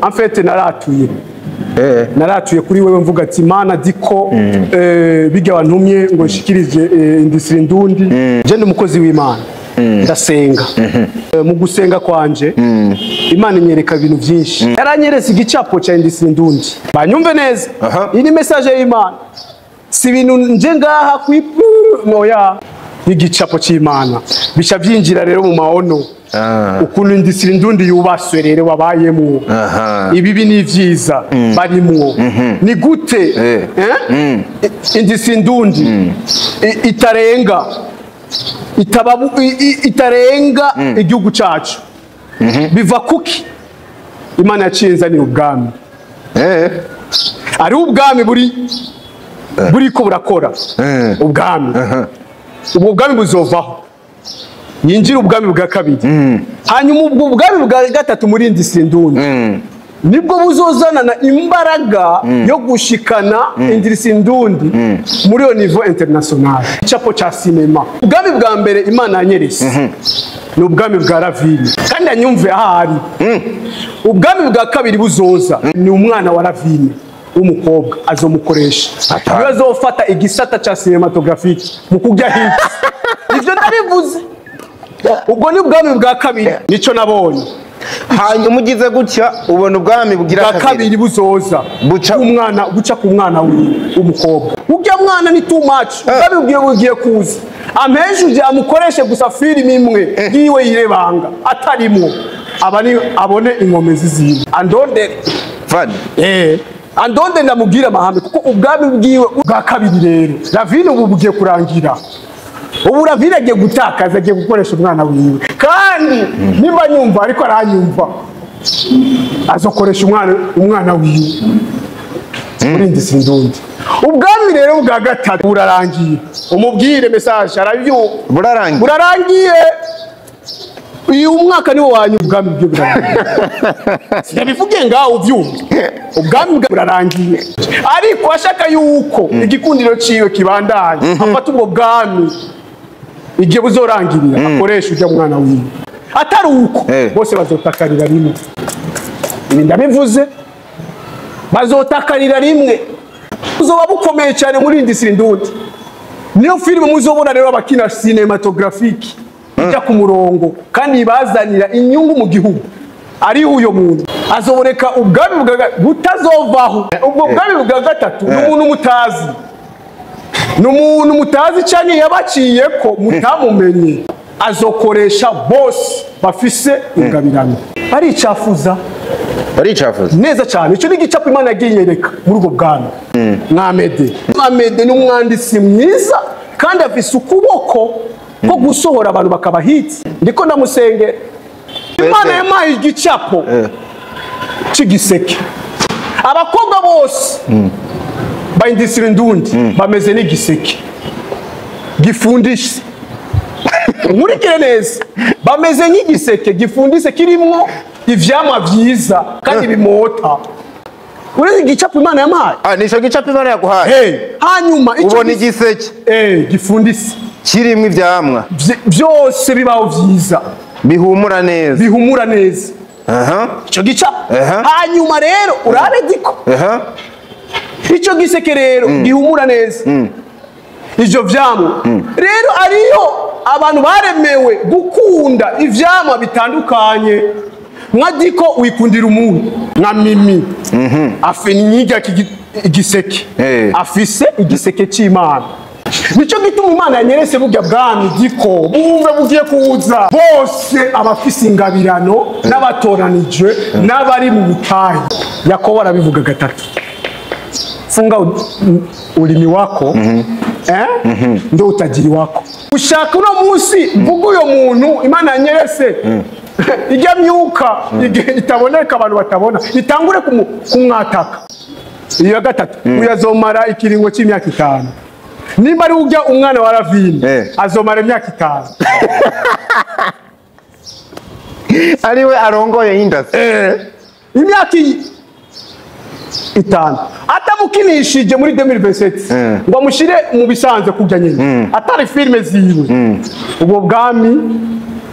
En fait naratuye. Naratuye kuri wewe mvuga ati: "Mana, diko bijya wantumye ngo nshikirize industrie ndundi." Je ndi umukozi w'Imana, ndasenga. Mu gusenga kwanje Imana inyereka ibintu byinshi. Yaranyeretse igicapo cya industrie ndundi. Banyumve neza, iyi ni message y'Imana, si ibintu nje ngaha kwi noya. Igicapo cy'Imana bica byinjira rero mu maono, ukuntu industrie ndundi yubaswe rero babayemo, ibibi n'ivyiza barimwo. Ni gute eh? Industrie ndundi itarenga itarenga igihugu cacu biva kuki? Imana yaciye inzanira ubwami. Ari ubwami buri buriko burakora. Ubwami, ubwo bwami buzovaho yinjira ubwami bwa kabiri, hanyuma ubwo bwami bwa gatatu muri industrie ndundi nibwo buzozanana imbaraga yo gushikana industrie ndundi muri iyo niveau international. Icapo ca sinema, ubwami bwa mbere Imana yanyeretse ni ubwami bwa Ravine, kandi anyumve ahari. Ubwami bwa kabiri buzoza ni umwana wa Ravine w'umukobwa azomukoresha. Atari. Niwe azofata igisata ca cinématographique mu kurya hits. Ivyo ndabivuze, ubwo ni ubwami bwa kabiri, nico nabonye. Hanyuma ugize gutya ubona ubwami bugira bwa kabiri buzoza umwana buca ku mwana wiwe w'umukobwa. Urya mwana ni too much. Ubwami bugiye kuza ampejuje amukoreshe gusa filimi imwe yiwe yirebanga atarimwo, aba ni abone inkomezi ziwe, andondere. Fani. Andonde ndamubwira amahame, kuko ubwami bwiwe bwa kabiri rero Ravine ubu bugiye kurangira. Ubu Ravine agiye gutakaza, agiye gukoresha umwana wiwe, kandi nimba nyumva ariko aranyumva, azokoresha umwana wiwe muri industrie ndundi. Ubwami rero bwa gatatu burarangiye. Umubwire message arabyumva. Burarangiye. Burarangiye. Uyu mwaka niwo wanyu. Ubwami bwe burarangiye, sinabivuge ngaho ubyumva. Ubwami bwe burarangiye, ariko ashaka yuko igikundiro ciwe kibandanye, afata ubwo bwami igihe buzorangirira, akoresha ujya mwana wiwe. Atari uko, bose bazotakarira rimwe. Ibi ndabivuze, bazotakarira rimwe. Buzoba bukomeye cyane muri industrie ndundi. Niyo filime muzobona rero abakina cinématographique ijya ku murongo kandi ibazanira inyungu mu gihugu. Ari uyo muntu azoboneka. Ubwami butazovaho, ubwo bwami bwa gatatu, ni umuntu mutazi, ni umuntu mutazi cyane, yabaciye ko mutamumenye. Azokoresha bose bafise ingabirano, baricafuza. Baricafuza. Neza cyane. Icyo ni igicapo Imana yagiye inyereka muri ubwo bwami. Mwamede, Mwamede ni umwanditsi mwiza kandi afise ukuboko ko gusohora abantu bakaba hits. Ndiko ndamusengera. Imana yampaye igicapo cy'igiseke. Abakobwa bose ba industrie ndundi bameze n'igiseke gifundishe. Nkurikire neza, bameze nk'igiseke gifundise kirimwo ivyamwa vyiza kandi bimota. Uretse igicapo Imana yampaye. Ah, nico gicapo Imana yaguhaye. Hey, hanyuma ico Ubona igiseke gifundise kirimwo ivyamwa byose bibaho vyiza, bihumura neza. Bihumura neza. Ico gicapo. Hanyuma rero urabe diko, ico giseke rero gihumura neza, ivyo vyamwa rero, ariyo abantu baremewe gukunda ivyamwa bitandukanye. Nka diko wikundira umuntu nka Mimi afe nyiga igiseke, afise igiseke c'Imana. Nico gituma Imana yanyerese burya bwami diko bumve bugiye kuza. Bose abafise ingabirano n'abatoranijwe n'abari mu butayu. Yakobo arabivuga gatatu: "Funga ulimi wako, eh? Ndo utajiri wako." Ushaka uno munsi mvuga uyo muntu Imana yanyerese, ijya myuka itaboneka, abantu batabona, itangure kumwataka. Iyo ya gatatu, uyu azomara ikiringo cy'imyaka 5. Nimba ari ujya umwana wa Ravine, azomara imyaka 5. Ariwe arongoye industry. Imyaka 5 atamukinishije muri 2027 ngo amushyire mu bisanzwe kurya nyine atari filime ziwe, ubwo bwami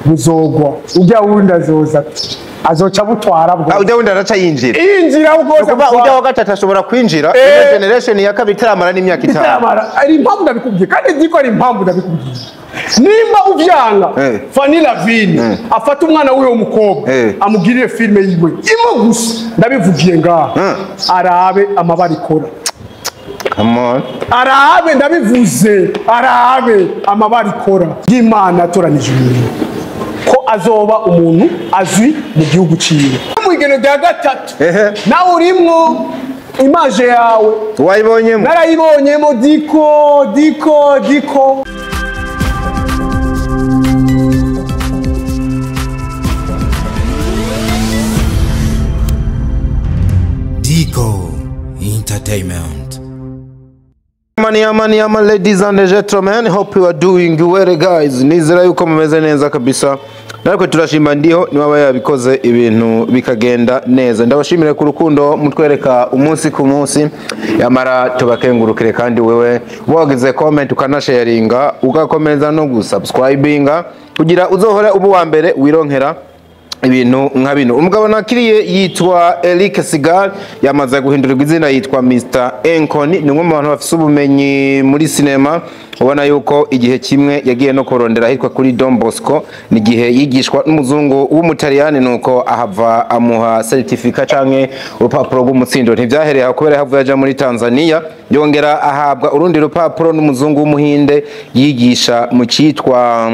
buzogwa, ujya wundi azoza ati Azoca butwara bwo. Ujya wundi araca yinjira. Yinjira bwose. Ujya wa gatatu ashobora kwinjira. Generation ya kabiri itaramara n'imyaka itanu. Itaramara. Ari impamvu ndabikubwiye kandi ndiko ari impamvu ndabikubwiye. Nimba uvyanga Fanny Lavine afata umwana w'uwo mukobwa amugirire filme yiwe imwe gusa ndabivugiye ngaha arabe amabara ikora. Come on. Arabe ndabivuze arabe amabara ikora y'Imana atoranije umuntu ko azoba umuntu azwi mu gihugu ciwe. Mu igeno rya gatatu nawe urimwo image yawe wayibonyemo. Narayibonyemo diko diko diko. Dico Entertainment. Mani yama, ladies and gentlemen, hope you are doing well guys. Nizera yuko mumeze neza kabisa. Nariko turashima ndiho niwaba yabikoze ibintu bikagenda neza. Ndabashimire ku rukundo mutwereka umunsi ku munsi. Yamara tubakengurukire kandi wewe wagize comment ukanasharinga ugakomeza no gusubscribinga kugira uzohora ubu wa mbere wironkera ibintu nka bino. Umugabo nakiriye yitwa Eric Sigal yamaze guhindurirwa izina yitwa Mr Enkoni. Ni umwe mu bantu bafise ubumenyi muri sinema. Ubona yuko igihe kimwe yagiye no kurondera ahitwa kuri Don Bosco, ni gihe yigishwa n'umuzungu w'umutaliyani nuko ahava amuha certificate canke urupapuro rw'umutsindo. Ntivyahereye aho kubera havuye aja muri Tanzania yongera ahabwa urundi rupapuro n'umuzungu w'umuhinde yigisha mu citwa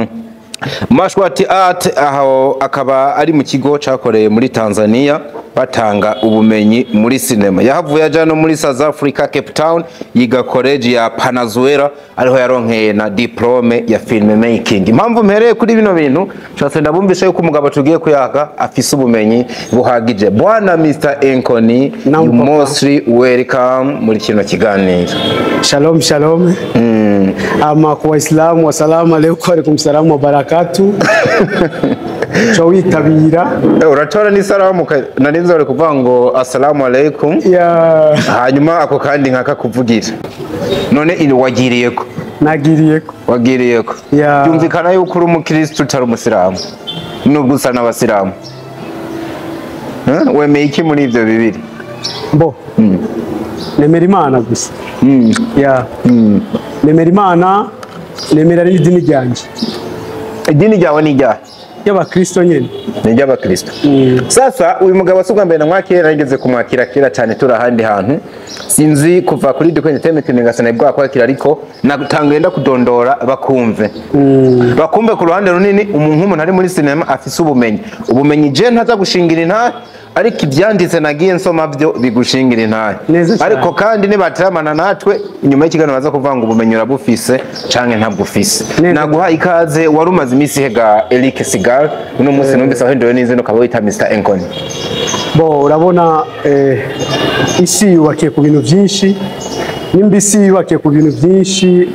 Mashwati Art, aho akaba ari mu kigo cakoreye muri Tanzania batanga ubumenyi muri sinema. Yahavuye aja no muri South Africa Cape Town yiga college ya Panazuela ariho yaronkeye na diplome ya film making. Impamvu mpereye kuri bino bintu cyose ndabumvisha yuko umugabo tugiye kuyaga afise ubumenyi buhagije. Bwana Mr Enkoni, you mostly welcome muri kino kiganiro. Shalom shalom. Ama kwa Waislamu wasalamu alaykum wa alaykum salamu wa barakatu. Chawitabira. Uratora ni salamu narinze bari kuvuga ngo assalamu alaykum. Hanyuma ako kandi nkaka kuvugira. None wagiriyeko. Nagiriyeko. Wagiriyeko. Byumvikana yuko uri umukristo utari umusilamu. Nubwo usa n'abasilamu. Wemeye iki muri ivyo bibiri? Bo. Nemera Imana gusa. Nemera Imana, nemera n'idini ryanje. Idini ryawe ni ryahe? Y'abakristo nyene. Ni ry'abakristo. Sasa uyu mugabo asubwa mbere namwakira narigeze kumwakira kera cyane turi ahandi hantu. Sinzi kuva kuri Dico Entertainment ngasana bwa kwakira ariko natangiye ndakudondora bakumve. Bakumve ku ruhande runini umuntu umuntu ari muri cinema afise ubumenyi. Ubumenyi je ntaza gushingira intahe ariko ibyanditse nagiye nsoma byo bigushingira intahe. Ariko kandi nibateramana natwe inyuma y'ikiganiro baza kuvuga ngo ubumenyi urabufise canke ntabwo ufise. Naguha ikaze wari umaze iminsi hega Eric Sigal uno munsi numvise ahinduwe n'izina ukaba wita Mr Enkoni. Bo urabona isi yubakiye ku bintu byinshi, nimba isi yubakiye ku bintu byinshi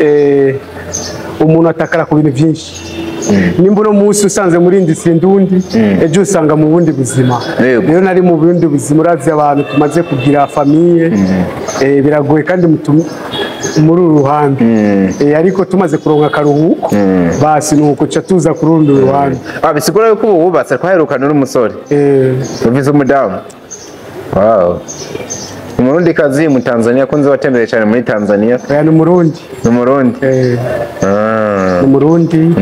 umuntu atakara ku bintu byinshi. Nimba uno munsi usanze muri industry ndundi ejo usanga mu bundi buzima. Rero nari mu bundi buzima uravye abantu tumaze kugira famille biragoye kandi muri uru ruhande ariko tumaze kuronka akaruhuko basi nuko ca tuza ku rundi ruhande. Bisigura yuko ubu wubatse twaherukana n'umusore uvize umudamu. Wow. Umurundi kazi mu Tanzania kunze watembereye cyane muri Tanzania. Oya ni Umurundi. Ni Umurundi. Ni Umurundi.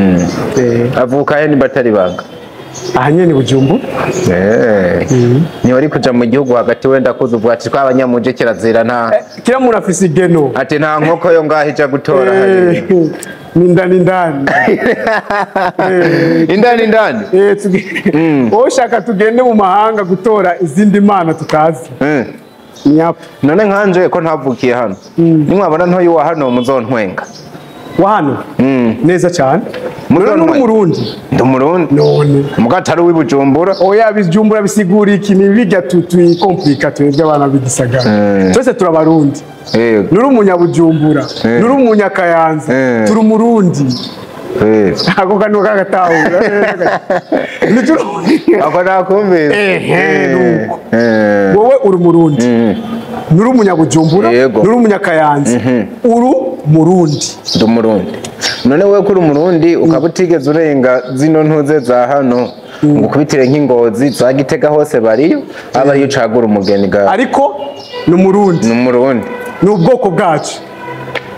Avuka he ni batari banga? Aha nyene Bujumbura. Ni wari kuja mu gihugu hagati wenda kuza uvuga ati twabanyamuje kirazira nta kira muntu afise igeno. Ati nta nkoko yo ngaho ija gutora hari. Ni ndani. Indani indani. Ushaka tugende mu mahanga gutora izindi mana tutazi. Nyap. None nkanje ko ntavukiye hano. Nimwabona ntoyi wa hano muzontwenga. Wa hano? Neza cyane. None uri Umurundi? Ndi Umurundi. None. Mugatari w'i Bujumbura. Oya bijumbura bisigura iki ni bijya tuyikomplika twebwe abana b'igisagara. Twese turabarundi. Nuri umunyabujumbura, nuri umunyakayanza, turi Umurundi. Ako kantu kagatahura. Ako nakumvise. Nuko. Wowe uri Umurundi. Nuri umunyabujumbura, nuri umunyakayanza, uri Murundi. Ndi Umurundi. None wewe kuri Umurundi ukaba utigeze urenga zino ntuze za hano. Ngo ukubitire nk'ingozi za Gitega hose bariyo, aba ariyo ucagura umugeni ga. Ariko ni Umurundi. Ni Umurundi. Ni ubwoko bwacu.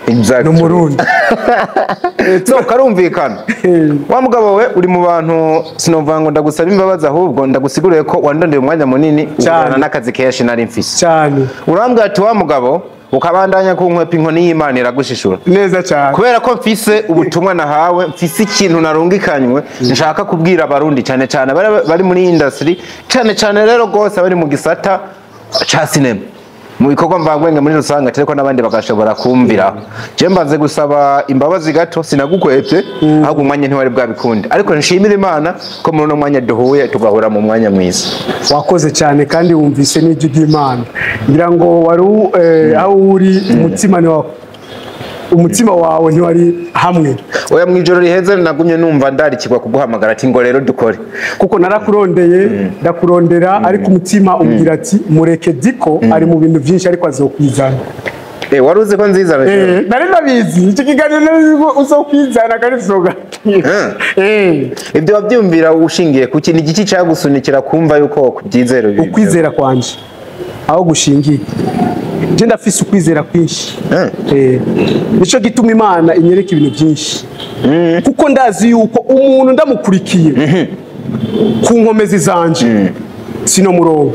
Exactly. Ni Umurundi. So karumvikana. Wa mugabo we, uri mu bantu sinovuga ngo ndagusaba imbabazi, ahubwo ndagusiguriye ko wandondeye umwanya munini Cyane. ujana n'akazi kenshi nari mfise. Cyane. Urambwira ati: "Wa mugabo, ukabandanya kunkwepa, inkoni y'Imana iragushishura." Neza cyane. Kubera ko mfise ubutumwa nahawe, mfise ikintu narungikanywe nshaka kubwira Abarundi, cyane cyane bari muri industry, cyane cyane rero rwose bari mu gisata ca cinema, mu bikorwa mvangwenge muri rusange, ariko n'abandi bagashobora kumviraho. Je mbanze gusaba imbabazi gato, sinagukwepye, ahubwo umwanya ntiwari bwabikunde, ariko nshimira Imana ko muri uno mwanya duhuye, tugahura mu mwanya mwiza. Wakoze cyane, kandi wumvise n'ijwi ry'Imana. Ngira ngo wari aho uri, umutima ni umutima wawe ntiwari hamwe. Oya, mu ijoro riheze nagumye numva ndarikirwa kuguhamagara ati: "Ngo rero dukore." Kuko narakurondeye, ndakurondera, ariko umutima umbwira ati: "Mureke, Diko ari mu bintu byinshi, ariko azokwizana." Wari uzi ko nziza? Nari ndabizi, icyo kiganiro nari nzi ko uzokwizana kandi tuzoganira. Ibyo wabyumvira ushingiye kuki? Ni igiki cyagusunikira kumva yuko kubyizera ibi? Ukwizera kwanje aho gushingiye, je ndafise ukwizera kwinshi. Nico gituma Imana inyereka ibintu byinshi, kuko ndazi yuko umuntu ndamukurikiye ku nkomezi zanje sino murongo,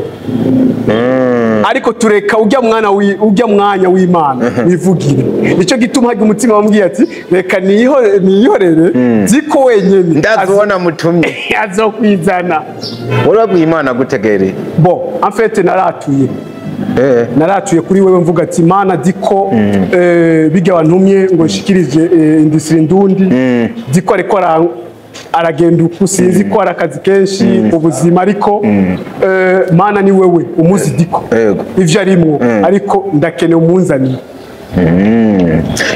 ariko tureka ujya mwana ujya mwanya w'Imana wivugire. Nicyo gituma hajya umutima wambwiye ati: "Reka niyihorere ziko wenyene Ndazi ubona mutumye. azokwizana." Wari wabwiye Imana gutegereye? Bon, en fait naratuye. Naratuye kuri wewe, mvuga ati: "Mana, Diko, bijya wantumye ngo nshikirije industrie ndundi, Diko ariko aragenda uku, sinzi ko ari akazi kenshi ubuzima, ariko Mana, ni wewe umuzi Diko ivyo arimwo, ariko ndakeneye umunzaniye."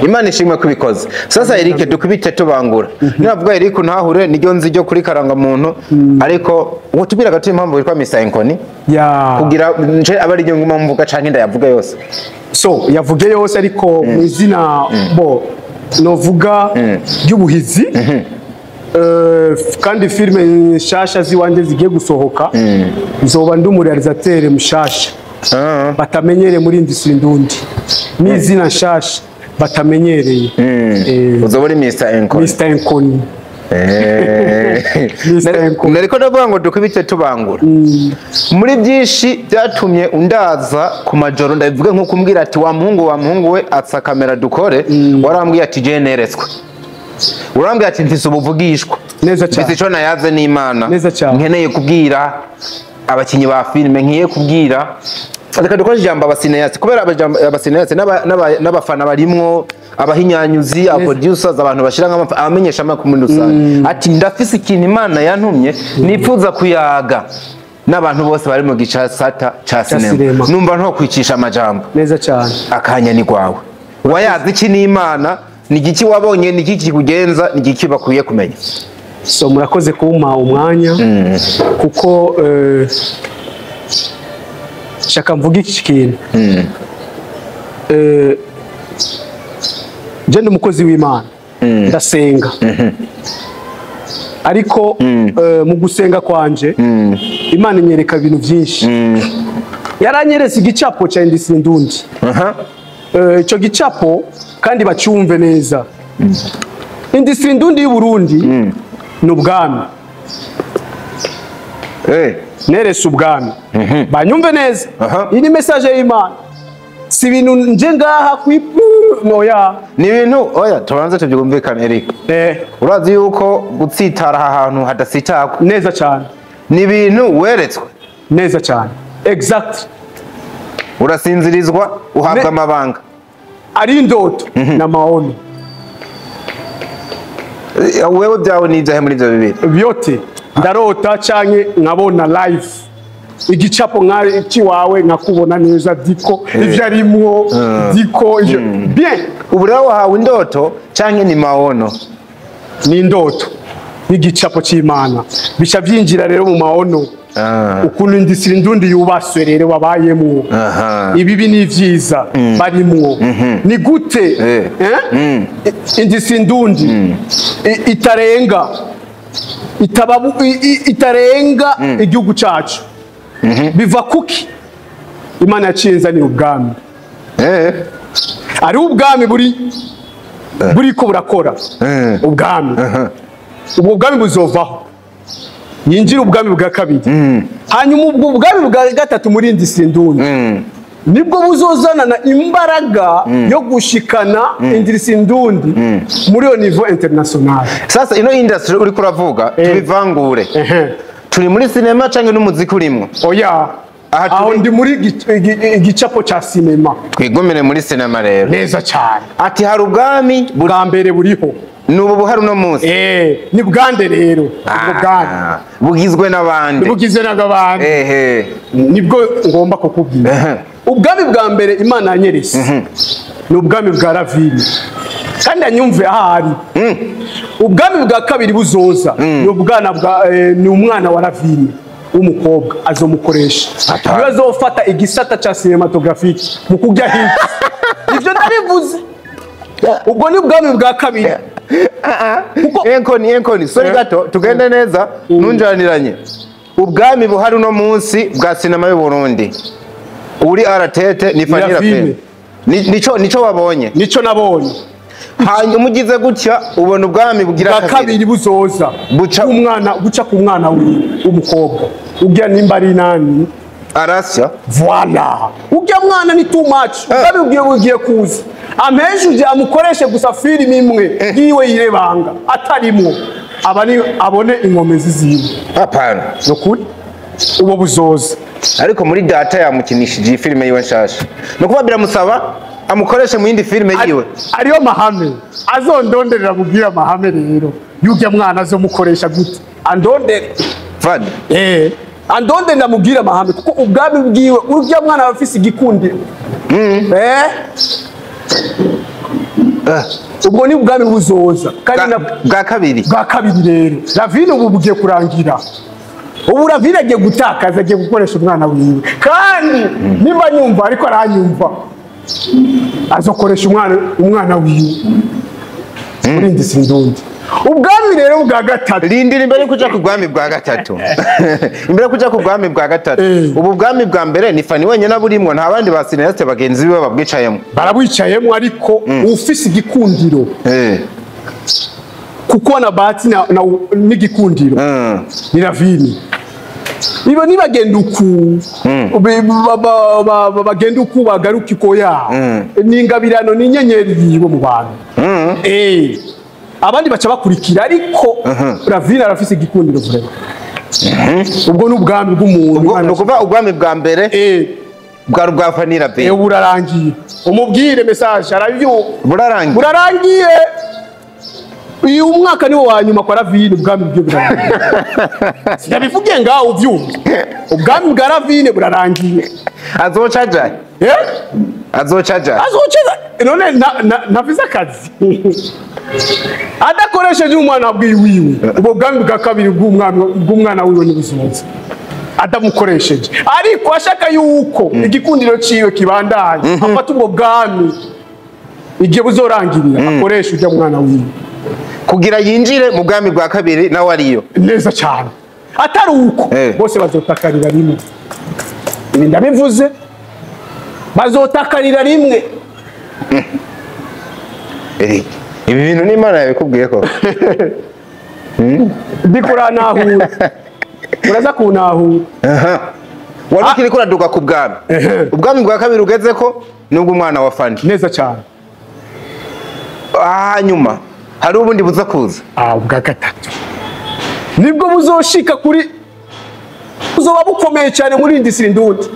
Imana ishimwe kubikoze. Sasa Eric, dukubite tubangura. Ninavuga Eric ntahure niryo nzi ryo kuri karangamuntu, ariko wotubwira gato impamvu witwa Mr Inkoni, kugira nje aba ari ryo nguma mvuga canke ndayavuga yose? So yavuge yose, ariko mu izina bo novuga ry'ubuhizi, kandi filime nshasha ziwanje zigiye gusohoka, nzoba ndi umu réalisateur mushasha batamenyereye muri industrie ndundi, n'izina nshasha batamenyereye. Uzoba uri Mr Inkoni. Mr Inkoni. Mr. Inkoni. Nariko ndavuga ngo dukubite tubangura. Muri byinshi byatumye undaza ku majoro, ndabivuge nko kumbwira ati: "Wa muhungu, wa muhungu we, atsa kamera dukore," warambwiye ati: "Je neretswe." Urambwira ati: "Mfise ubuvugishwa." Neza cyane. Mfise ico nayaze n'Imana. Neza cyane. Nkeneye kubwira abakinyi ba filime, nkiye kubwira, reka dukoreshe ijambo aba cinéastes, kubera aba cinéastes n'abafana barimwo, abahinyanyuzi, aba producers, abantu bashira abamenyesha amakuru muri rusange, ati: "Ndafise ikintu Imana yantumye nifuza kuyaga n'abantu bose bari mu gisata ca sinema." Sinema. Numva nto kwicisha amajambo. Neza cyane. Akanya ni gwawe. Wayazi iki n'Imana? Ni igiki wabonye? Ni igiki kikugenza? Ni igiki bakwiye kumenya? So murakoze kumpa umwanya, kuko shaka mvuge iki kintu. Je ndi umukozi w'Imana, ndasenga, ariko mu gusenga kwanje Imana inyereka ibintu byinshi. Yaranyeretse igicapo cya industrie ndundi. Ico gicapo, kandi bacyumve neza, industrie ndundi y'u Burundi ni ubwami. Nerese ubwami, banyumve neza. Iyi ni message y'Imana, si ibintu nje ngaha kwi noya. Ni ibintu, oya, tubanze tubyumvikane, Eric. Urazi yuko gutsitara aha hantu hadasitakwa. Neza cyane. Ni ibintu weretswe. Neza cyane, exact. Urasinzirizwa, uhabwa amabanga. Ari indoto na maono. Wewe byawe ni ibyahe muri ibyo bibiri? Vyote, ndarota canke nkabona live igicapo nka kiwawe, nkakubona neza Diko, ivyo arimwo Diko, ivyo bien. Ubu rero wahawe indoto canke ni maono? Ni indoto n'igicapo c'Imana, bica byinjira rero mu maono, ukuntu industrie ndundi yubaswe rero babayemwo, ibibi n'ivyiza barimwo, ni gute eh? Industrie ndundi itarenga Itarenga igihugu cacu. Biva kuki Imana yaciye inzanira ubwami. Ari ubwami buriko burakora. Ubwami ubwo bwami buzovaho, yinjira ubwami bwa kabiri. Hanyuma ubwo bwami bwa gatatu muri industrie ndundi nibwo buzozanana imbaraga yo gushikana industrie ndundi muri iyo niveau international. Sasa ino industry uri kuravuga, tubivangure. Turi muri sinema canke n'umuziki urimwo? Oya. Aha aho ndi muri igicapo ca sinema. Twigumire muri sinema rero. Neza cyane. Ati hari ubwami bwa mbere buriho. Nubu buhari uno munsi. Ni bwande rero ubwo bwami? Bugizwe n'abandi. Bugizwe n'abandi. Nibwo ngomba kukubwira. Ubwami bwa mbere Imana yanyeretse ni ubwami bwa Ravine, kandi anyumve ahari. Ubwami bwa kabiri buzoza ni ubwana bwa ni umwana wa Ravine w'umukobwa, azomukoresha. Niwe azofata igisata ca cinematographique mu kurya hit. Ivyo ndabivuze. Ubwo ni ubwami bwa kabiri. Enkoni, enkoni, sorry gato, tugende neza, ntunjaniranye. Ubwami buhari uno munsi bwa sinema y'u Burundi, uri aratete ni Fanny Ravine. Ravine. Nico wabonye? Nico nabonye. Hanyuma ugize gutya ubona ubwami bugira bwa kabiri buzoza umwana buca ku mwana wiwe w'umukobwa, ujya nimba ari nani arasya. Voilà, ujya mwana ni too much. Ubwami bugiye kuza ampejuje amukoreshe gusa filimi imwe yiwe yirebanga atarimwo, aba ni abone inkomezi ziwe. Hapana, nukuri ubo buzoza. Ariko muri data yamukinishije iyi filime yiwe nshasha, no kuba biramusaba amukoreshe mu yindi filime yiwe. Ariyo mahame azondonderera mubwira amahame rero yujya mwana azomukoresha gute, andondere. Fani. Andondere ndamubwira amahame, kuko ubwami bwiwe urya mwana aba afise igikundiro. Ubwo ni ubwami buzoza. Kandi bwa kabiri. Bwa kabiri rero Ravine ubu bugiye kurangira. Ubu Ravine agiye gutakaza, agiye gukoresha umwana wiwe, kandi nimba nyumva ariko aranyumva azokoresha umwana wiwe muri industrie ndundi. Ubwami rero bwa gatatu. Rindira imbere kuja ku bwami bwa gatatu. Imbere kuja ku bwami bwa gatatu. Ubu bwami bwa mbere ni Fanny wenyine aburimwo, nta bandi ba cinéaste bagenzi biwe babwicayemo. Barabwicayemo, ariko ufise igikundiro. Kuko na bahati na n'igikundiro. Ni Ravine. Ibo nibagenda uku bagenda uku bagaruka ikoya. Ni ingabirano ni inyenyeri yiwe mu bantu. Abandi baca bakurikira, ariko Ravine arafise igikundiro vraiment. Ubwo ni ubwami bw'umuntu. Ni ukuvuga ubwami bwa mbere bwari ubwa Fanny Ravine. Burarangiye. Umubwire message arabyumva. Burarangiye. Burarangiye. Uyu mwaka niwo wa nyuma kwa Ravine, ubwami bwe burarangiye. Sinabivuge ngaho uvyumve. Ubwami bwa Ravine burarangiye. Azoca ajahe? Azoca ajahe? Azoca none nafise akazi. Adakoresheje umwana bwiwiwe, ubwo bwami bwa kabiri bw'umwana wiwe n'ubuzoza. Adamukoresheje. Ariko ashaka yuko igikundiro ciwe kibandanye, afata ubwo bwami igihe buzorangirira, akoresha ujya mwana wiwe kugira yinjire mu bwami bwa kabiri nawe ariyo. Neza cyane. Atari uko bose bazotakarira rimwe. Ibi ndabivuze, bazotakarira rimwe. Eric, ibi bintu ni Imana yabikubwiye ko. Ndikora nahura. Uraza kunahura. Wari ukiri kuraduka ku bwami. Ubwami bwa kabiri ugeze ko nubwo umwana wa Fanny. Neza cyane. Hanyuma hari ubundi buza kuza. Ubwa gatatu nibwo buzoshika kuri buzoba bukomeye cyane muri industrie ndundi.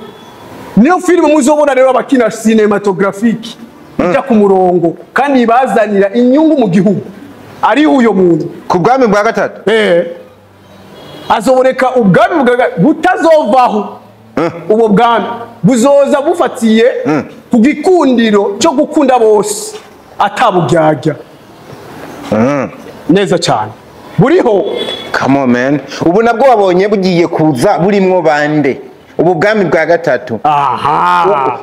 Niyo filime muzobona rero abakina cinematographique ijya ku murongo kandi ibazanira inyungu mu gihugu. Ari uyo muntu ku bwami bwa gatatu. Azoboneka ubwami bwa butazovaho. Ubwo bwami buzoza bufatiye ku gikundiro cyo gukunda bose ataburyarya. Neza cyane. Buriho. Come on man. Ubu nabwo wabonye bugiye kuza burimwo bande. Ubu bwami bwa gatatu.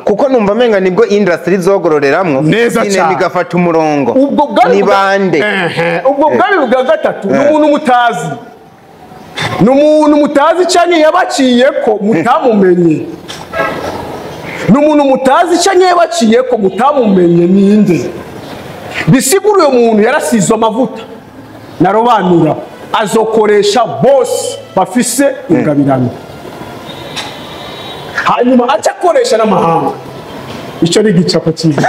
Kuko numva menga nibwo industry zogororeramwo. Neza cyane. Igafata umurongo. Ubwo bwami ni bande. Ubwo bwami bwa gatatu n'umuntu mutazi. Ni umuntu mutazi canke yabaciyeko mutamumenye. Ni umuntu mutazi canke yabaciyeko mutamumenye ninde? Bisigura uyo muntu yarasizwe amavuta narobanura, azokoresha bose bafise ingabirano, hanyuma aca akoresha n'amahanga. Icyo ni igicapo cyiza.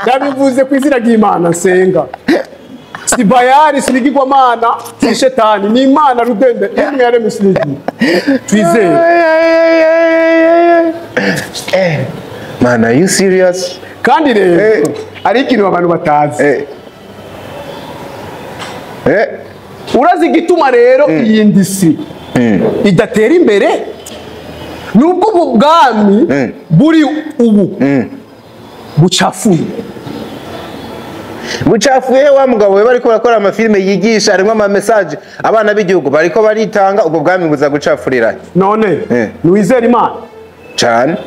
Ndabivuze ku izina ry'Imana nsenga. Si bayari, si ibigirwamana, si shetani, ni Imana rudende imwe yaremye isi n'ijuru. Twizere. Man, are you serious? Kandi rero ari ikintu abantu batazi. Urazi igituma rero iyi ndisi idatera imbere? Nubwo ubu bwami buri ubu bucafuye. Bucafuye wa mugabo we bariko barakora amafilme yigisha harimo ama message abana b'igihugu bariko baritanga, ubwo bwami buza gucafurira. None niwizera Imana cyane.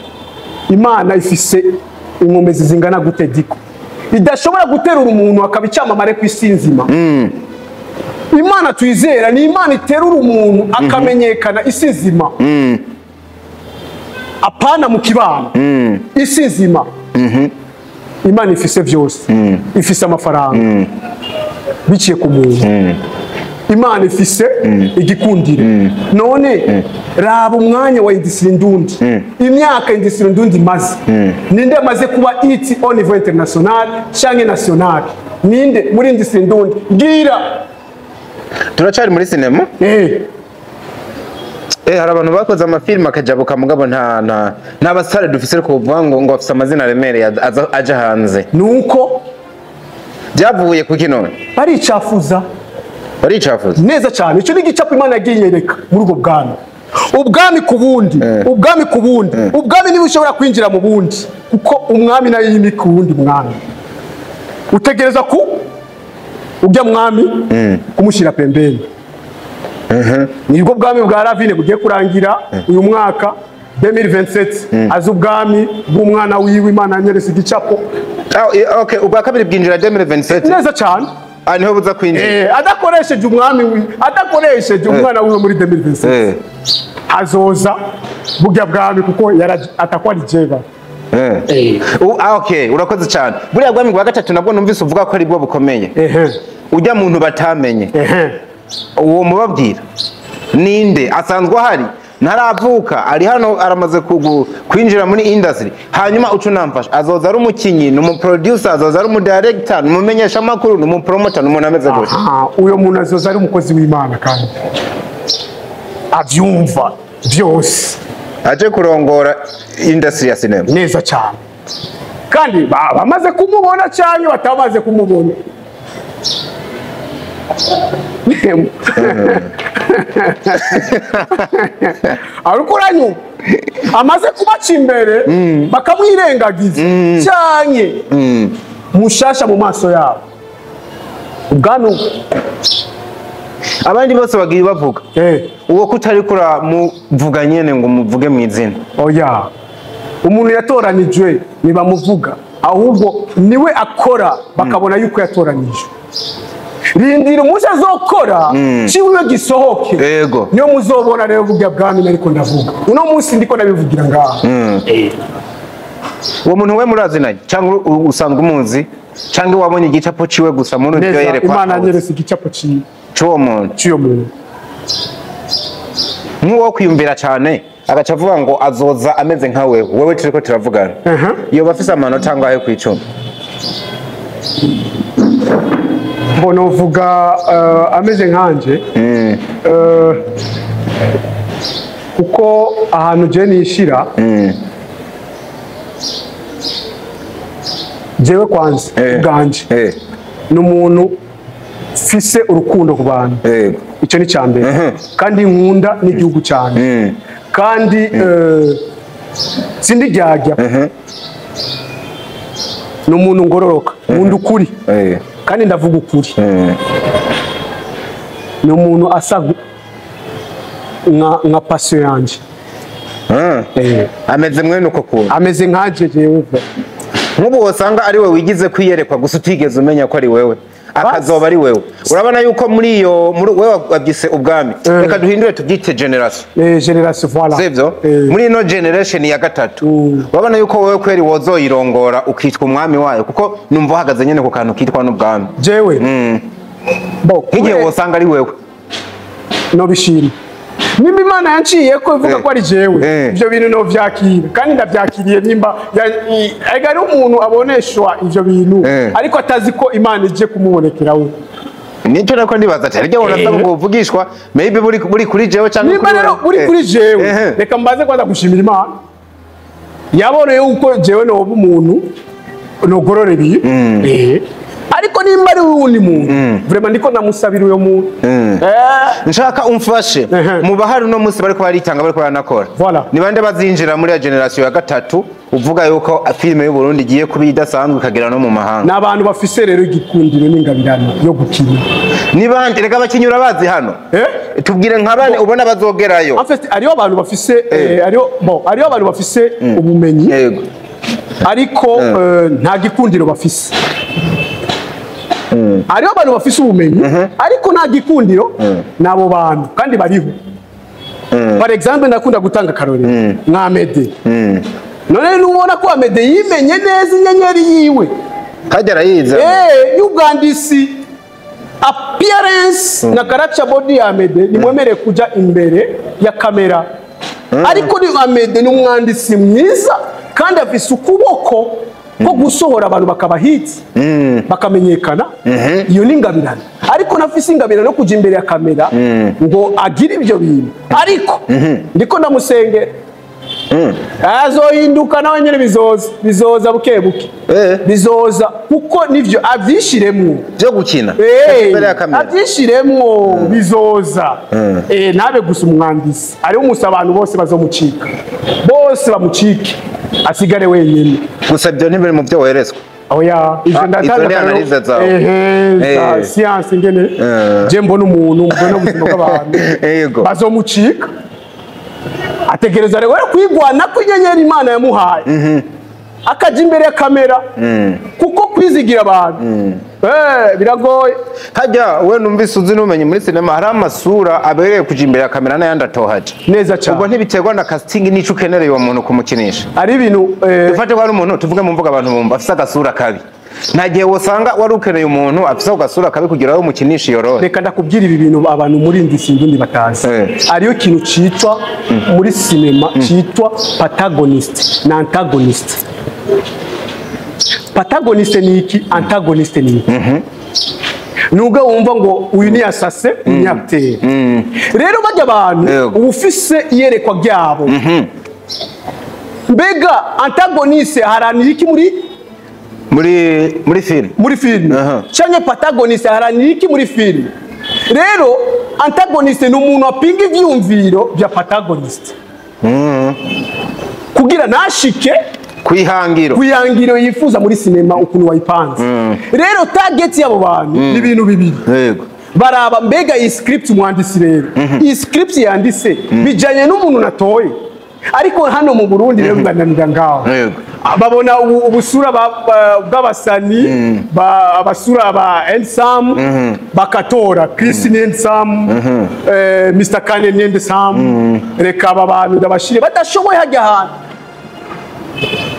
Imana ifise inkomezi zingana gute diko idashobora guterura umuntu akaba icyamamare ku isi nzima. Imana twizera ni Imana iterura umuntu akamenyekana isi nzima. Apana mu kibano, isi nzima. Imana ifise vyose, ifise amafaranga biciye ku muntu. Imana ifise igikundiro. None raba umwanya wa industrie ndundi, imyaka industrie ndundi maze ninde amaze kuba iti au niveau international canke national? Ninde muri industrie ndundi? Ngira turacari muri cinema. Hari abantu bakoze amafilme akajabuka mugabo nta basare dufise ko kuvuga ngo afise amazina aremereye aja hanze. Nuko byavuye kuki none? Baricafuza. Baricafuza neza cyane. Icyo ni igicapo Imana yagiye inyereka muri ubwo bwami. Ubwami ku bundi, ubwami ku bundi, ubwami niba ushobora kwinjira mu bundi, kuko umwami nayo yimika uwundi mwami. Utegereza ku ujya mwami kumushyira pembeni. Nibwo bwami bwa Ravine bugiye kurangira uyu mwaka 2027, aza ubwami bw'umwana wiwe Imana yanyeretse igicapo. Okay, ubwa kabiri bwinjira 2027. Neza cyane. Niho buza kwinjira. Adakoresheje umwami wiwe, adakoresheje umwana wiwe muri 2027. Azoza burya bwami kuko atakuwa ari jeba. Okay, urakoze cyane. Buriya bwami bwa gatatu nabwo numvise uvuga ko ari bwo bukomeye. Ujya muntu batamenye. Uwo mubabwira ninde? Asanzwe ahari, ntaravuka, ari hano aramaze kwinjira muri industry. Hanyuma ucu namfasha azoza ari umukinyi, ni umuproducer, azoza ari umudirector, ni umumenyesha makuru, ni umupromoter, ni umuntu ameze gutya. Uyo muntu azoza ari umukozi w'Imana kandi avyumva byose, aje kurongora industry ya cinema neza cyane. Kandi bamaze kumubona cyane batamaze kumubona. Arukuranyu amaze kubaca imbere bakamwirengagiza cyane, mushasha mu maso yabo. Ubwami abandi bose bagiye bavuga uwo kutari kura muvuga nyene ngo muvuge mu izina. Oya, umuntu yatoranijwe nibamuvuga, ahubwo niwe akora bakabona yuko yatoranijwe. Rindira umunsi azokora ciwe gisohoke, niyo muzobona rero burya bwami ariko ndavuga uno munsi ndiko ndabivugira ngaha. Uwo muntu we murazinanye cyangwa usanzwe umuzi cyangwa wabonye igicapo ciwe gusa muri iryo yerekwa? Imana anyeretse igicapo ciwe cy'uwo muntu, cy'uwo muntu. Nk'uwo kwiyumvira cyane agaca avuga ngo azoza ameze nka wewe, wewe turiko turavugana. Iyo bafise amanota angahe ku 10? Mbona uvuga ameze nkanje, kuko ahantu je nishira jewe kwanza ubwanje ni umuntu mfise urukundo ku bantu. Icyo ni cyambere, kandi nkunda n'igihugu cyane, kandi sindiryarya, ni umuntu ngororoka, nkunda ukuri kandi ndavuga ukuri. Ni umuntu asa nka passion yanjye. Ameze mwene uko kuntu, ameze nkaje jewe. Nk'ubu wasanga ari we wigize kwiyerekwa gusa utigeze umenya ko ari wewe, Akazoba ari wewe. Urabona yuko muri iyo muri wewe wabyise ubwami, reka duhindure tubyite generation. Generation, voilà. Sivyo? Muri ino generation ya gatatu, urabona yuko wewe kweri wozoyirongora ukitwa umwami wayo, kuko numva uhagaze nyene ku kantu kitwa n'ubwami. Jewe bo nk'igihe wosanga ari wewe no bishima nimba Imana yanciye ko ivuga ko ari jewe, ibyo bintu no vyakira kandi ndavyakiriye. Nimba ega ari umuntu aboneshwa ivyo bintu ariko atazi ko Imana ije kumubonekera we, nicyo nako ndibaza ati harya wonasaba ngo uvugishwa maybe buri kuri jewe cyangwa nimba rero buri kuri jewe. Reka mbaze kwanza gushimira Imana yaboneye uko jewe noba umuntu nogorora ibintu, ariko nimba ari wundi muntu vraiment ndiko ndamusabira uyo muntu. Nshaka umfashe mu bahari uno munsi bariko baritanga bariko baranakora, ni bande bazinjira muri ya generation ya gatatu uvuga yuko filime y'u Burundi igiye kuba idasanzwe ikagera no mu mahanga? Ni abantu bafise rero igikundiro n'ingabirano yo gukina. Ni bande? Reka abakinyi bazi hano, tubwire nka bane ubona bazogerayo. En fait hariho abantu bafise hariho abantu bafise ubumenyi ariko nta gikundiro bafise. Hariho abantu bafise ubumenyi ariko nta gikundiro, nabo bantu kandi bariho. Par exemple ndakunda gutanga akarorero nka Amede. None nubona ko Amede yimenye neza inyenyeri yiwe kajya arayiza y'ubwandisi, appearance na character body ya Amede nimwemere kuja imbere ya kamera, ariko ni Amede ni umwandisi mwiza kandi afise ukuboko ko gusohora abantu bakaba hits bakamenyekana. Iyo ni ingabirano, ariko nafise ingabirano no kuja imbere ya kamera ngo agire ibyo bintu, ariko ndiko ndamusengera azohinduka nawe nyene, bizoza buke buke, bizoza kuko nivyo avyishiremwo byo gukina imbere ya kamera, avyishiremwo bizoza. Nabe gusa umwandisi ari umusa abantu bose bazomucika, bose bamucike asigare wenyine. Gusa ibyo ntibiri mu byo weretswe. Oya, ivyo ndatanga analyse zawe science ingene je mbona umuntu mbona ubuzima bw'abantu bazomucika, ategereza rero kwigwana ko inyenyeri Imana yamuhaye akaja imbere ya kamera, kuko kwizigira abantu biragoye. Hajya we numvise uzi numenye muri sinema hari amasura abereye kuja imbere ya kamera n'ayandi atohaje neza cyane. Ubwo ntibiterwa na casting n'ico ukenereye uwo muntu kumukinisha. Ari ibintu dufate ko hari umuntu tuvuge mu mvuga abantu bumva afise agasura kabi, nta gihe wosanga wari ukeneye umuntu afise agasura kabi kugira ngo umukinishe iyo role. Reka ndakubwira ibi bintu abantu muri ndisi ndundi batazi. Ariyo kintu citwa muri sinema citwa protagonist na antagonist. Protagonist ni iki, antagonist ni iki? Nubwo wumva ngo uyu ni assassin, ni acteur. Rero bajya abantu ubufise iyerekwa ryabo. Mbega antagonist haranira iki muri film? Muri film. Cyangwa protagonist haranira iki muri film? Rero antagonist ni umuntu apinga ivyumviro bya protagonist. Kugira nashike kwihangiro yifuza muri sinema ukuntu wayipanze. Rero target yabo bantu ni ibintu bibiri. Baraba mbega iyi script umwandisi rero iyi script yanditse bijanye n'umuntu natoye, ariko hano mu Burundi rero bibananira ngaho. Babona ubusura bw'abasani, abasura ba Ensam bakatora Chris Ensam, Mr Kane Ensam, reka aba bantu ndabashire badashoboye hajya ahantu,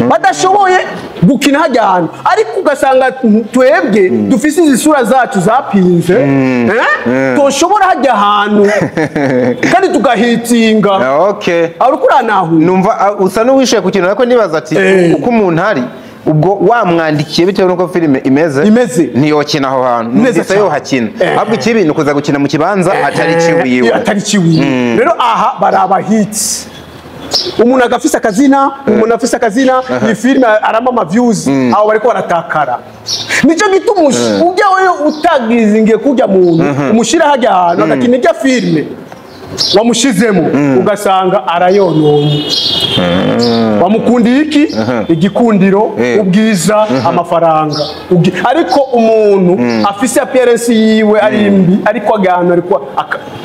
badashoboye gukina hajya ahantu, ariko ugasanga twebwe dufise izi sura zacu zapinze toshobora hajya ahantu kandi tugahitinga. Ariko uranahu numva usa n'uwishuye ku kintu ariko nibaza ati uko umuntu ari ubwo wamwandikiye bitewe nuko filime imeze ntiyokina aho hantu, numvise yohakina, ahubwo ikibi ni ukuza gukina mu kibanza atari ciwiwe. Rero aha baraba hits, umuntu agafise akazina, umuntu afise akazina, iyi filime arama ama views, aho bariko baratakara. Nico gituma ujya wewe utagizingiye kujya muntu umushira hajya ahantu agakina ijya filime Wamushizemo ugasanga arayononye. Wamukundiye iki? Igikundiro, ubwiza, amafaranga. Ariko umuntu afise appearance yiwe ari mbi, ariko agana, ariko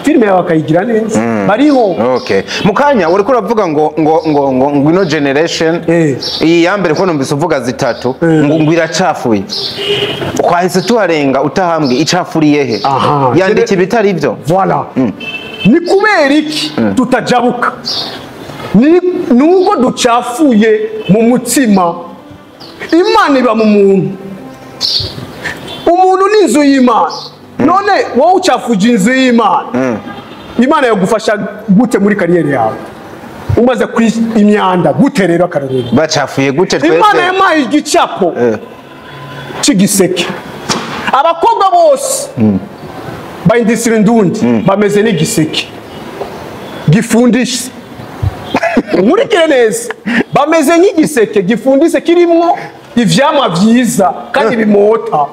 filime yawe akayigira neza. Bariho. Okay. Mukanya uriko uravuga ngo ngo ngo ngo ngo ino generation iyi ya mbere ko numvise uvuga zitatu ngo ngo iracafuye. Twahise tuharenga utahambwe icafuriye he? Yandika ibitari byo. Voilà. Ni kubera iki tutajabuka? Ni nubwo ducafuye mu mutima, Imana iba mu muntu. Umuntu ni inzu y'Imana. None wowe ucafuje inzu y'Imana, Imana yagufasha gute muri kariyeri yawe? Umaze kuri imyanda gute rero akarorero? Bacafuye gute twese? Imana yampaye igicapo c'igiseke. Abakobwa bose bayindisira indundi bameze n'igiseke gifundishe. Nkurikire neza, bameze nk'igiseke gifundise kirimwo ivyamwa vyiza kandi bimota.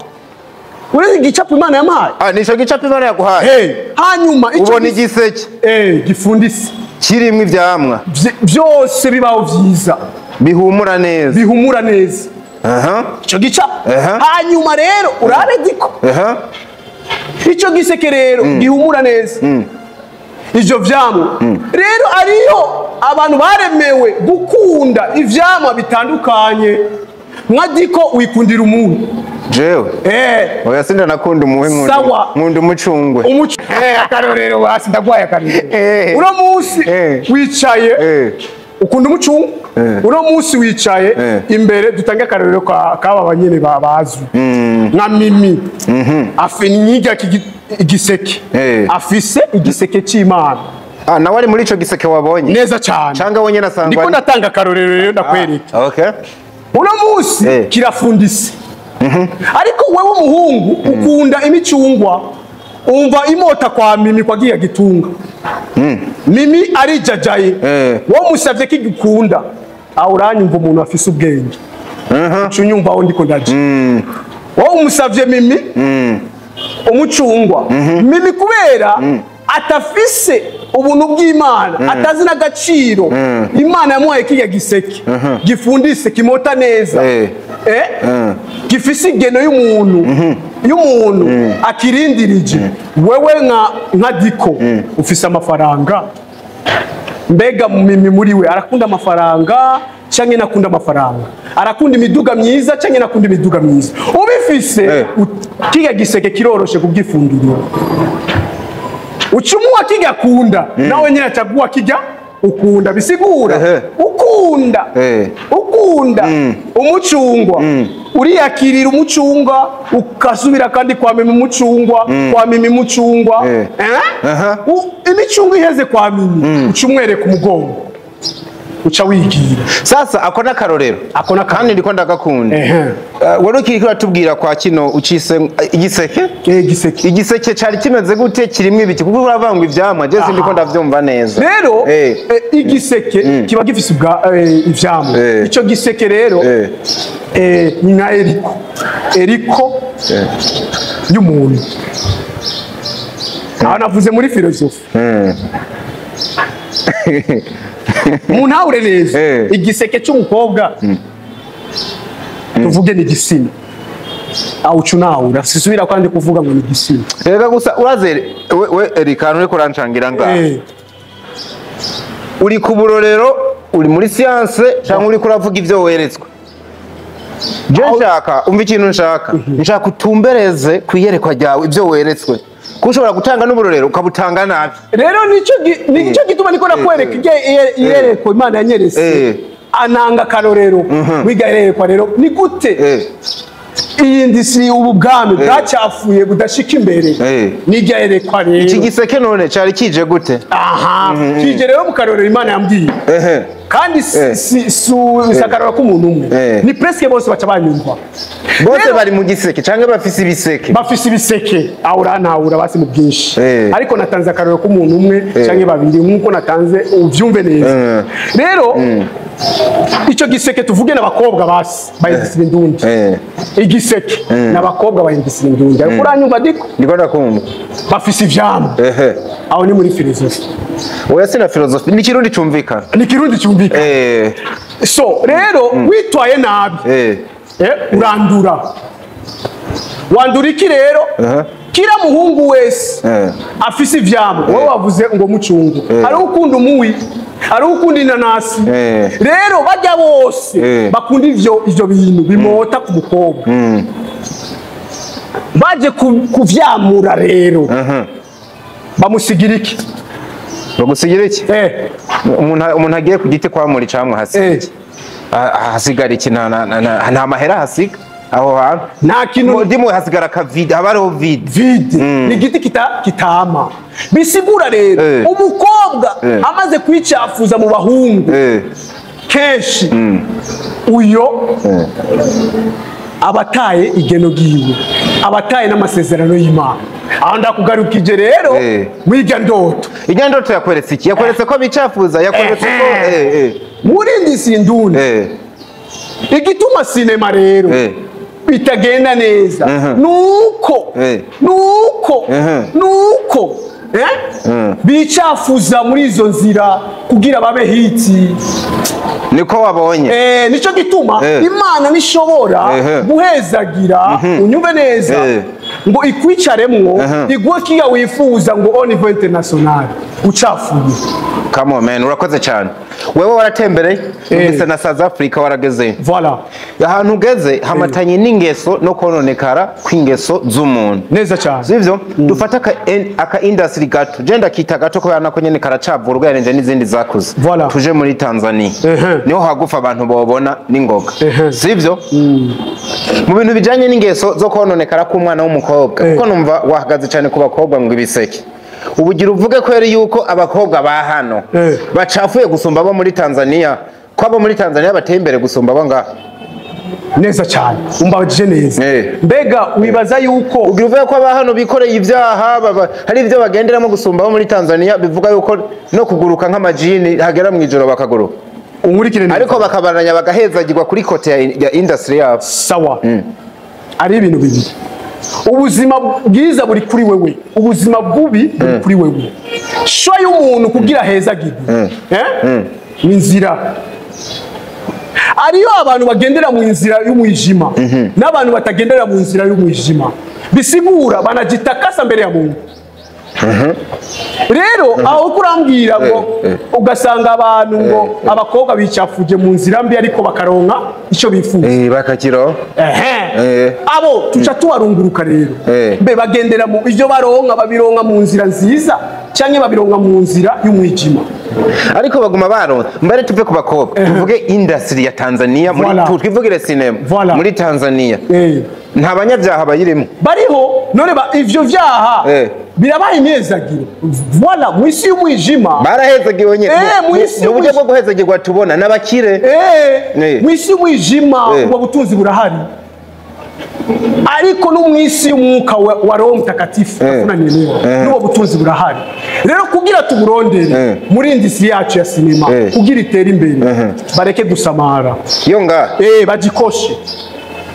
Uretse igicapo Imana yampaye. Nico gicapo Imana yaguhaye. Hanyuma ubona igiseke gifundise kirimwo ivyamwa byose bibaho vyiza bihumura neza, bihumura neza. Ico gicapo. Hanyuma rero urabe diko ico giseke rero gihumura neza. Ivyo vyamwa rero ariyo abantu baremewe gukunda ivyamwa bitandukanye. Nka diko wikundira umuntu. Jewe oya sinda nakunda umuhe, nkunda umucungwe. Akarorero basi ndagwaye akarorero. Uno munsi wicaye ukunda umucungwe. Uno munsi wicaye imbere dutange akarorero kaba banyene babazwi nka Mimi. Afinyiga igiseke. Afise igiseke c'Imana. Nawe ari muri ico giseke wabonye. Neza cyane. Canga wenyene asangwa. Ndiko ndatanga akarorero rero ndakwereka. Okay. Uno munsi kirafundise. Ariko wewe umuhungu ukunda imicungwa, umva imota kwa Mimi kwa giya gitunga. Mimi arijajaye. Wowe musavye kigukunda. Aho uranyumva umuntu afise ubwenge. Ucunyumva aho ndiko ndaje. Wowe umusavye Mimi umucungwa. Mimi kubera atafise ubuntu bw'Imana, atazi n'agaciro Imana yamuhaye kijya giseke gifundise kimota neza, gifise igeno y'umuntu y'umuntu akirindirije. Wewe nka diko ufise amafaranga, mbega Mimi muri we arakunda amafaranga canke nakunda amafaranga, arakunda imiduga myiza canke nakunda imiduga myiza. Ubifise kijya giseke kiroroshe kubwifundurira. Ucumuwa kijya kunda nawe nyine achagua kijya ukunda. Bisigura ukunda ukunda umucungwa, uriyakirira umucungwa ukasubira kandi kwa Mimi umucungwa, kwa Mimi umucungwa. Imicungwa iheze kwa Mimi ucumwereka umugongo uca wigira. Sasa ako nakarorero kandi ndiko ndagakunda. Wari ukiriko uratubwira kwa kino ucise igiseke? Igiseke. Igiseke cari kimeze gute, kirimwe ibiki? Kuko uravangwa ivyamwa, je sindiko ndavyumva neza. Rero igiseke kiba gifise ivyamwa. Ico giseke rero ni nka eriko. Eriko y'umuntu. Aho navuze muri filosofi. Muntahure neza. Igiseke cy'umukobwa tuvuge ni gisina. Awucunawura sisubira kandi kuvuga ngo ni gisina. Rega gusa urazere we Erika uri kurancangira nga. Uri ku burorero, uri muri science cyangwa uri kuravuga ivyo weretswe? Je nshaka umva ikintu nshaka. Nshaka utumbereze kwiyerekwa ryawe ivyo weretswe. Kushobora gutanga n'uburorero ukabutanga nabi. Rero nico gituma niko nakwereka iyerekwa Imana yanyeretse. Ananga karorero wiga iyerekwa rero ni gute iyi ndisi ubu bwami bwacafuye budashika imbere nijya yerekwa rero. Iki giseke none cari kije gute? Aha kije rero mu karorero Imana yambwiye. Kandi si sakarora ko umuntu umwe ni presque bose baca banyumva. Bose bari mu giseke canke bafise ibiseke? Bafise ibiseke aura ntawura basi mu byinshi. Ariko natanze akarorero ko umuntu umwe canke babiri nkuko natanze uvyumve neza. Rero ico giseke tuvuge n'abakobwa basi bayindisira indundi. Igiseke n'abakobwa bayindisira indundi. Ariko uranyumva diko? Ndiko ndakumva. Bafise ivyamwa. Aho ni muri filozofi. Oya, sina filozofi, ni Kirundi cumvikana. Ni Kirundi cyumvikana. So rero witwaye nabi, urandura. Wandura iki rero? Kila muhungu wese afise ivyamwa, wowe wavuze ngo mucungu, hari ukunda umuwi, hari ukunda inanasi. Rero bajya bose bakunda ivyo bintu bimota ku mukobwa, baje kuvyamura rero bamusigira iki? Bagusigira iki? Umuntu agiye ku giti kwamura icamwa hasiga iki? Hasigara iki? Nta mahera hasiga aho hantu. Nta kintu. Ndimo hasigara ka vide, haba hariho vide. Vide. Ni igiti kitama. Bisigura rero umukobwa amaze kwicafuza mu bahungu kenshi, uyo abataye igeno giwe, abataye n'amasezerano y'Imana. Aho ndakugarukije rero mwiga ndoto. Ijya ndoto yakweretse iki? Yakweretse ko bicafuza, yakweretse ko muri ndisi nduni. Igituma sinema rero bitagenda neza nuko nuko bicafuza muri izo nzira kugira babe hiti. Niko wabonye. Nico gituma Imana nishobora guhezagira unyumve neza ngo ikwicaremwo iguhe kiya wifuza ngo au niveau international ucafuye. Come on man, urakoze cyane. Wewe waratembereye ndetse na South Africa warageze. Voilà. Ahantu ugeze hamatanye n'ingeso no kononekara kw'ingeso z'umuntu. Neza cyane. Sivyo? Dufata aka industry gato. Je ndakita gato kubera nako nyene karacavura ugereranije n'izindi zakuze. Voilà. Tuje muri Tanzania. Niho hagufa abantu bobona n'ingoga. Sivyo? Mu bintu bijanye n'ingeso zo kononekara k'umwana w'umukobwa. Kuko numva wahagaze cyane ku bakobwa ngo ibiseke. Ubugira uvuge ko yari yuko abakobwa ba hano bacafuye gusumba abo muri Tanzania, ko abo muri Tanzania bateye imbere gusumba abo ngaha. Neza cyane, umbabajije neza. Mbega wibaza yuko ugira uvuge ko aba hano bikoreye ibyaha, hari ibyo bagenderamo gusumba abo muri Tanzania, bivuga yuko no kuguruka nk'amajini hagera mu ijoro bakaguruka. Unkurikire neza. Ariko bakabaranya bagahezagirwa kuri kote ya industry yabo. Sawa. Ari ibintu bibiri. Ubuzima bwiza buri kuri wewe, ubuzima bubi buri kuri wewe. Shwa y'umuntu kugira hezagirwe ni inzira. Ariyo abantu bagendera mu nzira y'umwijima n'abantu batagendera mu nzira y'umwijima, bisigura banajitakasa mbere ya Mungu. Rero aho kurambwira ngo ugasanga abantu ngo abakobwa bicafuje mu nzira mbi ariko bakaronka icyo bifuza, bakakiro abo tuca tubarunguruka rero. Mbe bagendera mu ivyo baronka, babironka mu nzira nziza canke babironka mu nzira y'umwijima? Ariko baguma baronka. Mbere tuve ku bakobwa tuvuge industry ya Tanzania muri twivugire cinema muri Tanzania. Nta banyabyaha bayirimo bariho none ivyo vyaha birabaye imyezagiro. Voilà, mu isi y'umwijima barahezagiwe nyine. Mu buryo bwo guhezagirwa tubona n'abakire. Mu isi y'umwijima ubwo butunzi burahari, ariko no mu isi y'umwuka wa Roho Mtakatifu afunaniyeho n'ubwo butunzi burahari. Rero kugira tuburondere muri industry yacu ya sinema kugira itere imbere, bareke gusamara yo nga bagikoshe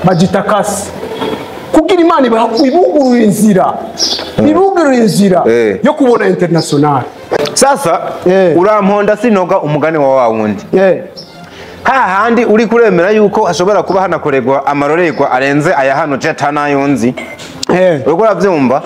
bagitakase kugira Imana ibugurura inzira, ibugurura inzira yo kubona international. Sasa uramponda sinoga umugani wa wundi. Hahandi uri kuremera yuko hashobora kuba hanakorerwa amarorerwa arenze aya hano jetana yonzi. Uriko uravyumva?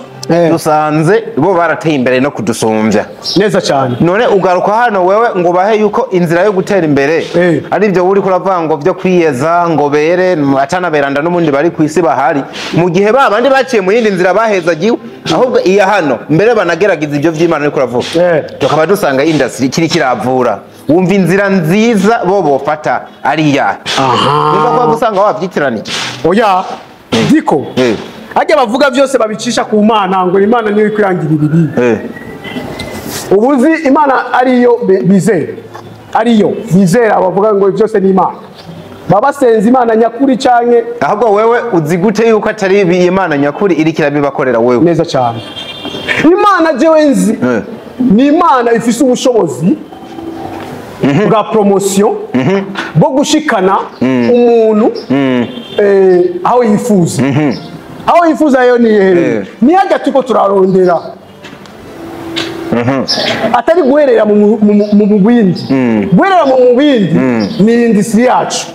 Dusanze bo barateye imbere no kudusumbya. Neza cyane. None ugaruka hano wewe ngo bahe yuko inzira yo gutera imbere ari byo uri kuravuga ngo byo kwiyeza ngo bere atana beranda n'ubundi bari kwisi bahari, mu gihe babandi baciye mu yindi nzira bahezagiwe, ahubwo iya hano mbere banageragiza ibyo vy'Imana uri kuravuga. Tukaba dusanga industry kiri kiravura. Wumva inzira nziza bo bofata ari ya. Niba kwa gusanga wavyitiraniye. Oya diko. Ajya bavuga byose babicisha ku Mana ngo Imana niyo ikwirangira ibibi. Ubuzi Imana ariyo bizera. Ariyo bizera bavuga ngo byose ni Imana. Baba senze Imana nyakuri canke ahubwo wewe uzigute yuko atari Imana nyakuri iri kirabibakorera wewe. Neza cyane. Imana jewe nzi ni Imana ifise ubushobozi bwa promotion bwo gushikana umuntu aho yifuza. Aho yifuza yo ni hehe? Ni hajya tuko turarondera. Atari guherera mu mubindi. Guherera mu mubindi ni industry yacu.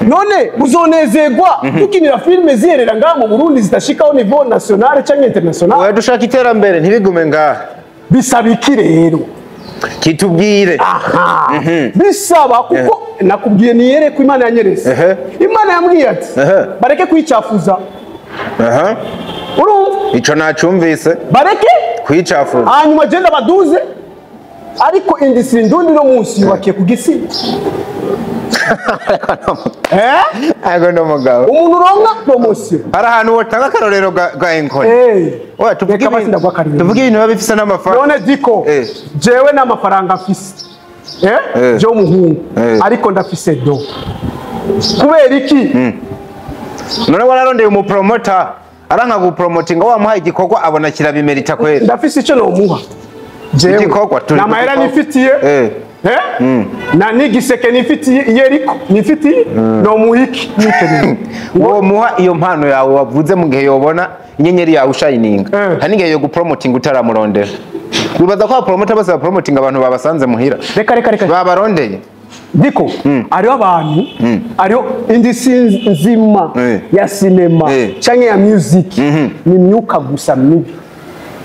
None uzonezerwa dukinira filime ziherera ngaha mu Burundi zitashikaho niveau national cyangwa international. Oya, dushaka iterambere ntibigume ngaha. Bisaba iki rero? Kitubwire. Aha. Bisaba kuko nakubwiye niyere ko Imana yanyeretse. Imana yambwiye ati bareke kwicafuza. Urumva? Ico nacumvise. Bareke kwicafuza. Hanyuma genda baduze. Ariko industry ndundi no munsi yubakiye ku gisi. Ago no mugabo. Umuntu uronka promotion. Hari ahantu wotanga akarorero ga Enkoni. Oya, tuvuge ibintu biba bifise n'amafaranga. None diko jewe n'amafaranga mfise. Je umuhungu ariko ndafise do. Kubera iki? None wararondeye umupromoter aranka gupromotinga wamuhaye igikorwa abona kirabimerita kwera. Ndafise ico nomuha. Jewe igikorwa turi. Namahera nifitiye. Na nigiseke nifitiye iyeriko nifitiye no muhiki nikeneye. Uwo muha iyo mpano yawe wavuze mu gihe yobona inyenyeri yawe ushininga. Hari n'igihe yo gupromotinga utaramurondera. Wibaza ko abapromoter bose bapromotinga abantu babasanze muhira. Reka reka reka. Babarondeye. Diko ariho abantu ariho industry nzima ya cinema canke ya music ni myuka gusa mibi.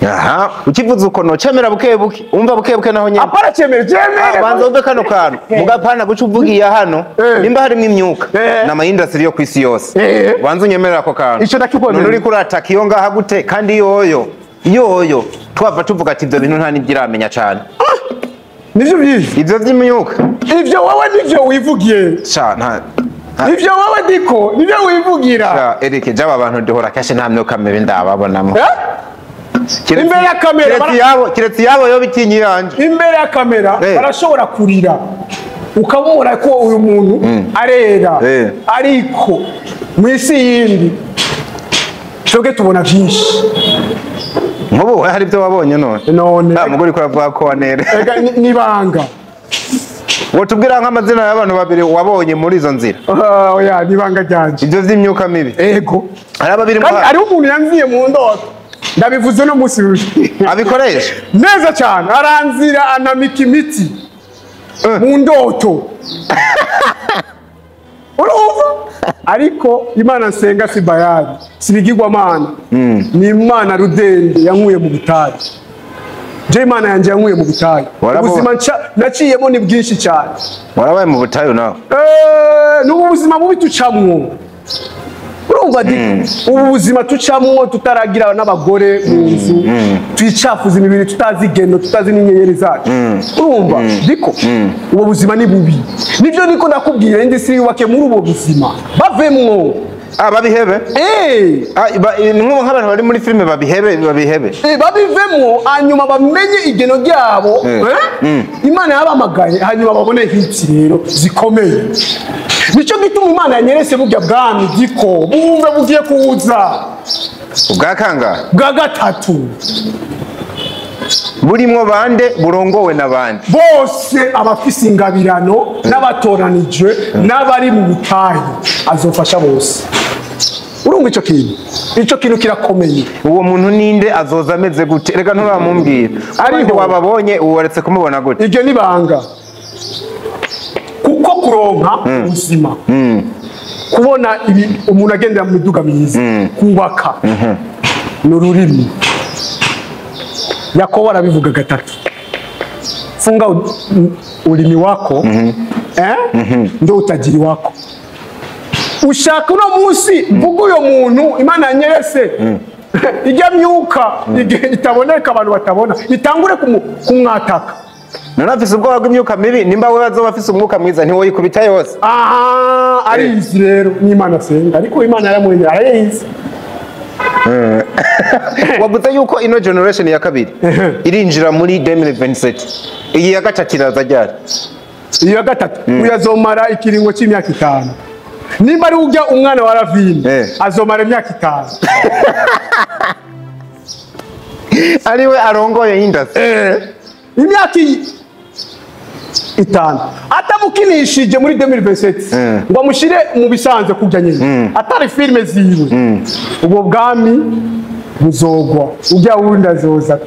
Aha, ukivuze uko no cemera buke buke, umva buke buke naho nyene. Apara cemera, cemera. Banza umve kano kantu. Mugapana guca uvugiye hano, nimba harimo imyuka na ma industry yo kwisi yose. Banza unyemerera ako kantu. Ico ndakikwemerera. None uri kurataka iyo ngaha gute kandi yoyo. Yoyo twava tuvuga ati ivyo bintu nta nibyiramenya cyane. Nivyo byiza. Ivyo vy'imyuka. Ivyo wowe nivyo wivugiye. Sha nta Ivyo wowe diko, nivyo wivugira. Sha Eric, jaba abantu duhora kenshi nta myuka mibi ndababonamo. Imbere ya kamera kiretse yabo yo bitinyi yanje. Imbere ya kamera barashobora kurira ukabona ko uyu muntu arera ariko mu isi yindi twebwe tubona byinshi. Nkubu hari ibyo wabonye none. None mugore ko avuga ko wanere. Ega nibanga. Wotubwira nk'amazina y'abantu babiri wabonye muri izo nzira. Oya nibanga ryanje. Ibyo vy'imyuka mibi. Ego. Hari ababiri mu. Hari umuntu yanziye mu ndoto. Ndabivuze no musi abikoresha neza cyane aranzira anamika imiti mu ndoto. Urumva? Ariko Imana nsenga si bayari sibigirwamana ni Imana rudende yankuye mu butayu. Je Imana yanje yankuye mu butayu. Ubuzima naciyemo ni bwinshi cyane. Warabaye mu butayu nawe? N'ubu buzima bubi tucamwo. Urumva ubu buzima tucamwo tutaragira n'abagore mu nzu twicafuza imibiri tutazi gendo tutazi n'inyenyeri zacu. Urumva diko ubu buzima ni bubi. Nivyo niko ndakubwira industry yubake muri ubu buzima bavemwo. Babihebe. Nk'abantu bari muri filime babihebe babihebe. Babivemwo hanyuma bamenye igeno ryabo. Imana yabamagaye hanyuma babone hits rero zikomeye. Nico gituma Imana yanyerese burya bwami diko bumve bugiye kuza. Ubwa kangahe? Bwa gatatu. Burimwo bande burongowe na bande? Bose abafise ingabirano n'abatoranijwe n'abari mu butayu azofasha bose. Urumva ico kintu? Ico kintu kirakomeye. Uwo muntu ninde azoza ameze gute? Reka nturamumbwira. Ariho wababonye uwaretse kumubona gute? Iryo nibanga. Kuko kuronka ubuzima kubona umuntu agendera mu miduga myiza kubaka ni ururimi. Yakobo arabivuga gatatu, funga ulimi wako ndo utajiri wako. Ushaka uno munsi mvuga uyo muntu Imana yanyerese ijya myuka itaboneka abantu batabona itangure kumwataka. None afise ubwoba bw'imyuka mibi nimba we bazoba afise umwuka mwiza ntiwoyikubita yose. Aha arizi rero n'Imana senga ariko Imana yaramwengera arayizi. Wavuze yuko ino generation ya kabiri irinjira muri 2027. Iyi ya gatatu iraza ryari? Iyi ya gatatu uyazomara ikiringo cy'imyaka 5. Nimba ari ujya umwana wa Ravine azomara imyaka 5. Ariwe arongoye industry. Imyaka 5 atamukinishije muri 2027 ngo amushire mu bisanzwe kujya nyine atari filme ziwe ubwo bwami Muzogwa ujya wundi azoza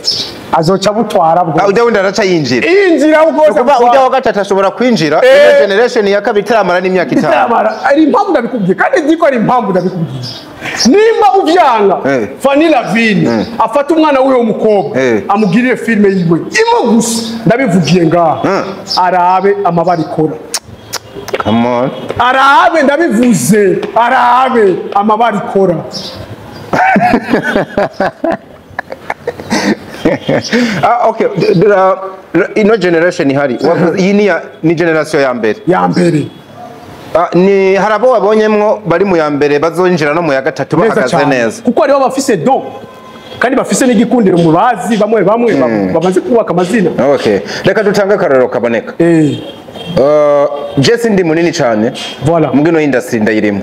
azoca butwara bwo. Ujya wundi araca yinjira. Yinjira ubwo kuba ujya wa gatatu ashobora kwinjira ino generation ya kabiri itaramara n'imyaka itanu. Itaramara ari impamvu ndabikubwiye kandi ndiko ari impamvu ndabikubwiye. Nimba uvyanga Fanny Lavine afata umwana w'uwo mukobwa amugirire filme yiwe imwe gusa ndabivugiye ngaha arabe amabara ikora. Come on. Arabe ndabivuze arabe amabara ikora. Okay. Ino generation ihari. Iyi ni generation ya mbere. Ya mbere. Ni harabo wabonyemwo bari mu ya mbere bazonjira no mu ya gatatu bahagaze neza. Kuko aribo bafise don kandi bafise n'igikundiro mu bazi bamwe bamwe bamaze kubaka amazina. Okay. Reka dutange akarorero kaboneka. Jesse ndi munini cyane. Voilà. Mugino industry ndayirimo.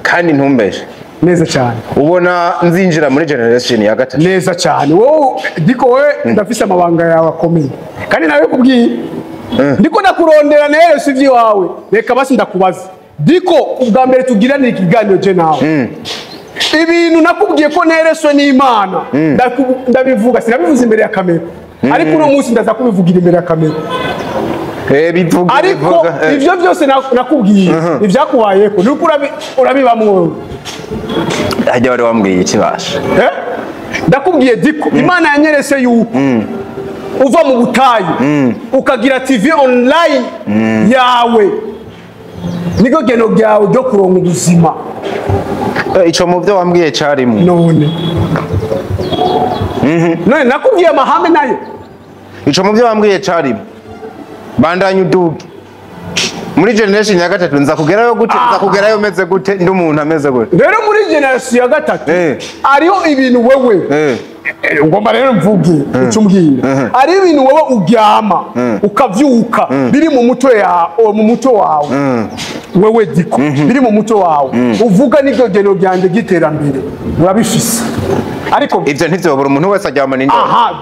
Kandi ntumbeshe. Neza cyane. Ubona nzinjira muri generation ya gatatu. Neza cyane. Wowe ndiko wewe ndafise amabanga yawe akomeye. Kandi nawe kubwiye ndiko ndakurondera nere sivyi wawe. Reka basi ndakubaza. Diko ubwa mbere tugirana ikiganiro je nawe. Ibintu nakubwiye ko nereswe n'Imana. Ndabivuga sinabivuze imbere ya kamera. Ariko uno munsi ndaza kubivugira imbere ya kamera. Bivuga ariko ivyo byose nakubwiye ivyakubayeko nuko urabibamwo. Hajya wari wambwiye ikibasha. Ndakubwiye diko Imana yanyerese yuko uva mu butayu ukagira TV online yawe niko geno ryawe ryo kuronka ubuzima. Ico mu byo wambwiye carimo. None. None nakubwiye amahame nayo. Ico mu byo wambwiye carimo. Bandanya uduge. Muri generation ya gatatu nza kugerayo gute? Nza kugerayo meze gute? Ndi umuntu ameze gute? Rero muri generation ya gatatu ariyo ibintu wewe ngomba rero mvuge ucumbwira ari ibintu wewe uryama ukavyuka biri mu mutwe yawe mu mutwe wawe wewe diko biri mu mutwe wawe uvuga n'iryo geno ryanje giterambere urabifise. Ariko ivyo ntivyobura umuntu wese aryama n'indoro. Aha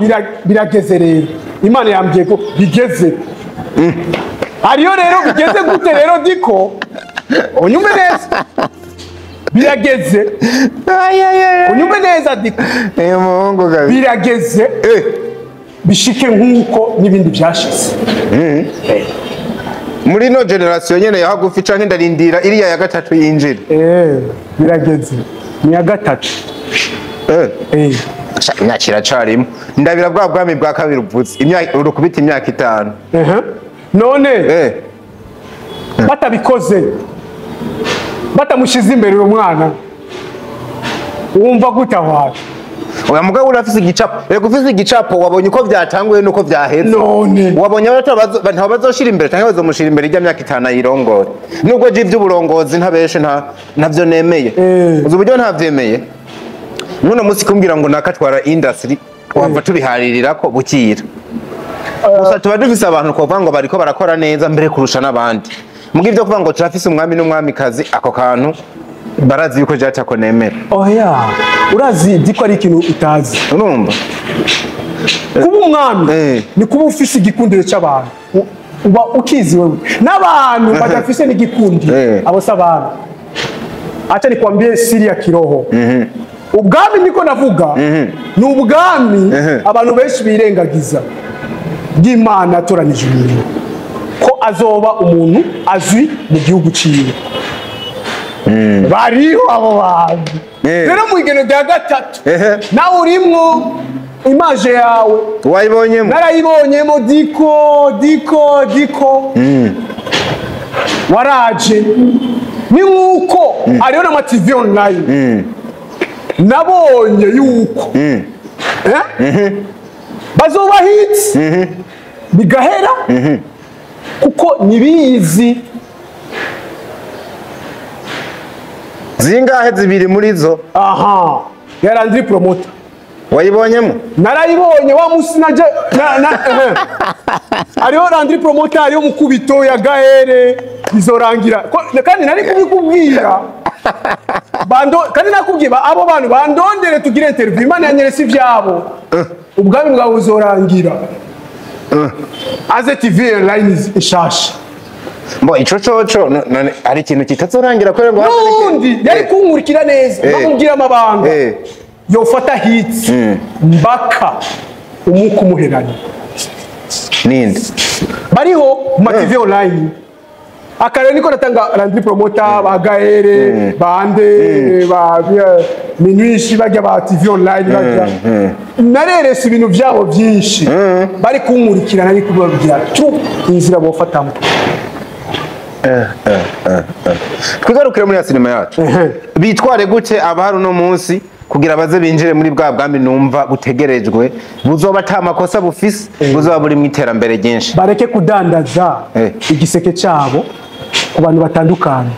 birageze rero Imana yambwiye ko bigeze. Ariyo rero bigeze gute rero diko unyumve neza birageze. Unyumve neza diko birageze bishike nkuko n'ibindi byashize. Muri no generation nyene ya hagufi canke ndarindira iriya ya gatatu yinjira. Birageze ni ya gatatu. Imyaka iracarimo ndabira bwa bwami bwa kabiri upfutse imyaka urukubita imyaka itanu. None batabikoze batamushize imbere uyu mwana wumva gutahwa. Oya mugabo urafise igicapo. Reka ufise igicapo wabonye uko byatanguye nuko byaheze. None wabonye abantu bazoshira imbere cyangwa bazomushira imbere ijya myaka itanu ayirongora. Nubwo je ivy'uburongozi ntabeshe ntavyo nemeye. Uzi uburyo ntavyemeye. None munsi kumbwira ngo nakatwara industry wumva tubiharirira ko bukira. Gusa tuba dufise abantu kuvuga ngo bariko barakora neza mbere kurusha n'abandi. Mugi ivyo kuvuga ngo turafise umwami n'umwamikazi ako kantu barazi yuko jata ko nemera. Oya urazi diko ari ikintu utazi. Urumva? Kuba umwami ni kuba ufise igikundiro cy'abantu. Uba ukizi wewe. N'abantu badafise n'igikundiro abo s'abantu. Acha nikwambie siri ya kiroho. Ubwami niko navuga ni ubwami abantu benshi birengagiza bw'Imana atoranije umuntu ko azoba umuntu azwi mu gihugu ciwe. Bariho abo bantu. Rero mu igeno rya gatatu nawe urimwo image yawe wayibonyemo. Narayibonyemo diko diko diko waraje ni nkuko ariyo na TV online nabonye yuko bazoba hits bigahera kuko nibizi. Zingahe zibiri muri zo? Aha yarandiri promoter wayibonyemo. Narayibonye wa musi naje ariyo randiri promoter ariyo mukubito ya Gaere bizorangira kandi nari kubikubwira bando kandi nakubwiye abo bantu bandondere tugire interview Imana yanyerese ivyabo ubwami bwawe buzorangira. Aze TV online ishasha. Mbo ico coco ari ikintu kitazorangira kubera ngo nundi yari kunkurikira neza bamubwira amabanga. Yofata hits mbaka umuku muheranye. Ninde? Bariho mu TV online. Akare niko natanga Landry Promoter, ba Gaere, ba Ande, ba Minuishi bajya ba TV online bajya. Narerese ibintu byabo byinshi. Bari kunkurikirana ari kubabwira tu inzira bofatamo. Twigarukire muri ya sinema yacu. Bitware gute abahari uno munsi kugira baze binjire muri bwa bwami numva butegerejwe buzoba ata makosa bufise, buzoba buri mu iterambere ryinshi. Bareke kudandaza igiseke cyabo ku bantu batandukanye.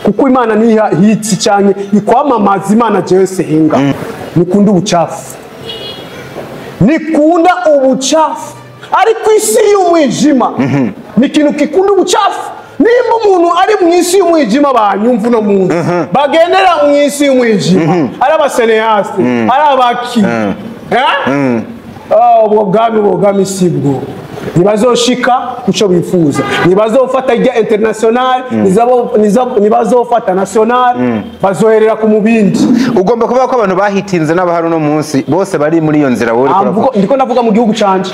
Kuko Imana niha hitsi cyane ikwamamaza Imana jewe senga. Nikunda ubucafu. Nikunda ubucafu. Ariko isi y'umwijima ni ikintu kikunda ubucafu. Nimba umuntu ari mu isi y'umwijima banyumva uno munsi bagendera mu isi y'umwijima, ari abaseneaste, ari abaki, ubwo bwami sibwo ntibazoshika kuco bifuza, ntibazofata rya international, ntibazofata national, bazoherera ku mubindi. Ugomba kuvuga ko abantu bahitinze n'abahari uno munsi bose bari muri iyo nzira wowe uriko uravuga. Ndiko ndavuga mu gihugu canje.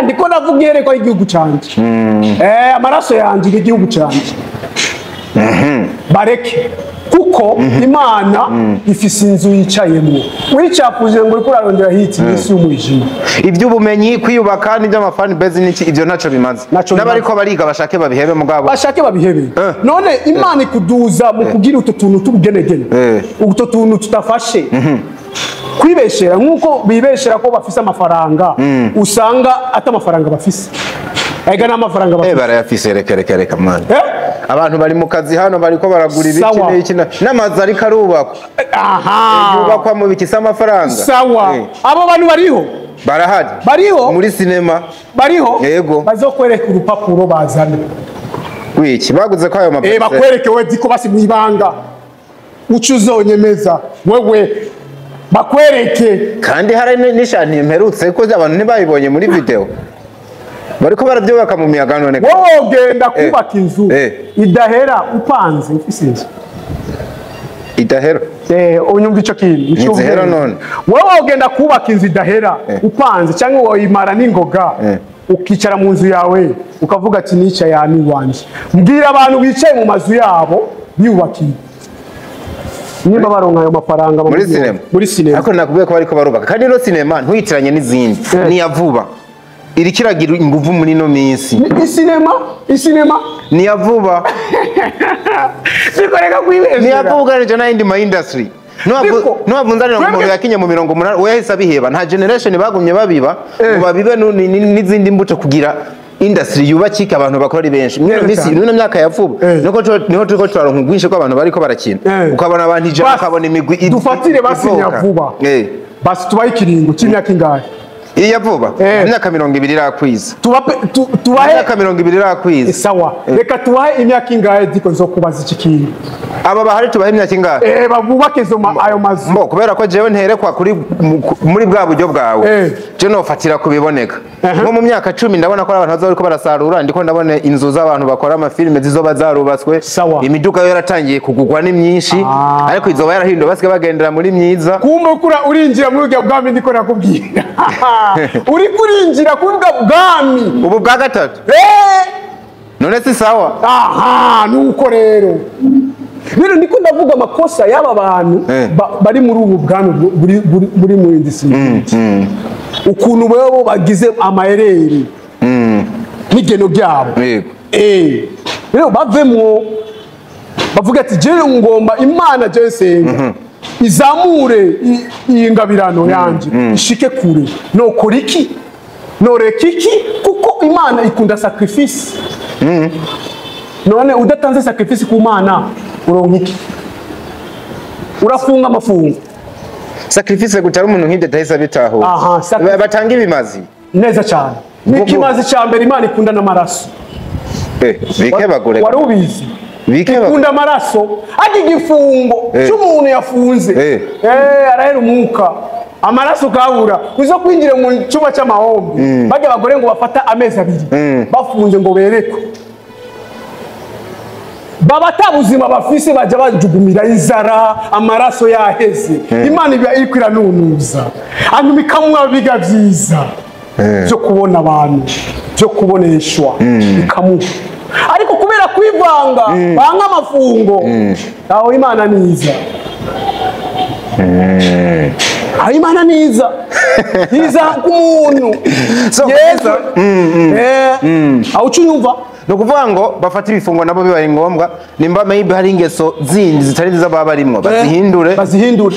Ndiko ndavuga ihereko y'igihugu canje. Amaraso yanje y'igihugu canje. Bareke kuko Imana ifise inzu yicayemwo. Wicapuje ngo uriko urarondera hiti n'isi y'umwijima. Iby'ubumenyi kwiyubaka n'iby'amafani base n'iki ibyo ntaco bimaze. N'abariko bariga bashake babihebe mugabo. Bashake babihebe. None Imana ikuduza mu kugira utu tuntu tubugenegene. Utu tuntu tutafashe. Kwibeshera nkuko bibeshera ko bafise amafaranga, usanga ata amafaranga bafise. Ega na amafaranga bafise. Barayafise reka man. Abantu bari mu kazi hano bariko baragura ibiki n'iki n'amazu ariko arubakwa. Yubakwa mu biki amafaranga. Sawa. Abo bantu bariho. Barahari. Bariho. Muri sinema. Bariho. Yego. Bazokwereka urupapuro bazana. Wiki baguze ko ayo mapapuro. Bakwereke we diko basi mwibanga. Ucuzonyemeza wewe. Bakwereke. Kandi hari n'ishanti mperutse ko abantu ntibayibonye muri video. Bariko barabyubaka mu miyaga none. Wowe ugenda kubaka inzu idahera upanze ufise inzu. Idahera? Unyumva ico kintu. Nizihera none. Wowe ugenda kubaka inzu idahera upanze cyangwa woyimara n'ingoga ukicara mu nzu yawe ukavuga ati nica yani wanje. Mbwira abantu bicaye mu mazu yabo biyubakiye. Niba baronka ayo mafaranga muri sinema. Muri sinema. Ariko nakubwiye ko bariko barubaka. Kandi no sinema ntuyitiranye n'izindi. Ni ya vuba. Iri kiragira inguvu muri no minsi. Isinema, isinema ni ya vuba. Sikoreka kwibeshera. Ni ya vuba ugereranije n'ayindi ma industry. Nuwavunzanira ngo umuntu yakinye mu 80 we yahise abiheba. Nta generation bagumye babiba ngo babibe n'izindi mbuto kugira industry yubakika abantu bakora ari benshi. Muri minsi n'ino myaka ya vuba niko niho turiko turaronka ubwinshi kw'abantu bariko barakina. Ukabona abantu ijana, ukabona imigwi dufatire basinya vuba. Basi tubaye ikiringo cy'imyaka ingahe? Iya vuba imyaka 20 irakwiza. Tubahe imyaka 20 irakwiza. Sawa. Reka tubahe imyaka ingahe diko nzokubaza iki kintu. Aba bahari tubahe imyaka ingahe? Babubake zo ayo mazu. Mbo kubera ko jewe nterekwa kuri muri bwa buryo bwawe. Je nofatira kubiboneka. Nko mu myaka 10 ndabona ko abantu bazoriko barasarura, ndiko ndabona inzu z'abantu bakora amafilme zizoba zarubatswe. Imiduga yo yaratangiye kugugwa ni myinshi ariko izoba yarahinduwe basigaye bagendera muri myiza. Kumbe kura urinjira muri bwa bwami ndiko nakubwira. Uri kurinjira kuri bwa bwami ubu bwa gatatu. None si sawa? Aha, nuko rero. Rero ndiko ndavuga amakosa y'aba bantu bari muri ubu bwami buri muri industry. Ukuntu bo bagize amaherere n'igeno byabo. Rero bavemwo bavuga ati je ngomba Imana je senga izamure iyi ngabirano yanje ishike kure. Nokora iki? Noreka iki? Kuko Imana ikunda sacrifice. None udatanze sacrifice ku Mana uronka iki? Urafunga amafungo. Sacrifice gutara umuntu nk'ibyo atahise abitahura. Batanga ibimazi neza cyane. N'ikimazi cya mbere Imana ikunda n'amaraso. Bike bagure. Wari ubizi? Ikunda amaraso. Ati igifungo cy'umuntu yafunze. Arahera umwuka. Amaraso kabura. Uzo kwinjira mu cyumba cy'amahombi. Bajya abagore ngo bafata amezi abiri. Bafunze ngo berekwe. Baba atabuzima bafise, bajya bajugumira inzara, amaraso yaheze. Imana iba iriko iranunuza, hanyuma ikamuha biga vyiza byo kubona abantu, byo kuboneshwa, ikamuha. Ariko kubera kwivanga, banga amafungo, aho Imana niza, aho Imana niza iza ku muntu. So, Yesu aho uca unyumva. Ni ukuvuga ngo bafate ibifungo nabo bibaye ngombwa, nimba maybe hari ingeso zindi zitari nziza baba barimwo, bazihindure. Bazihindure.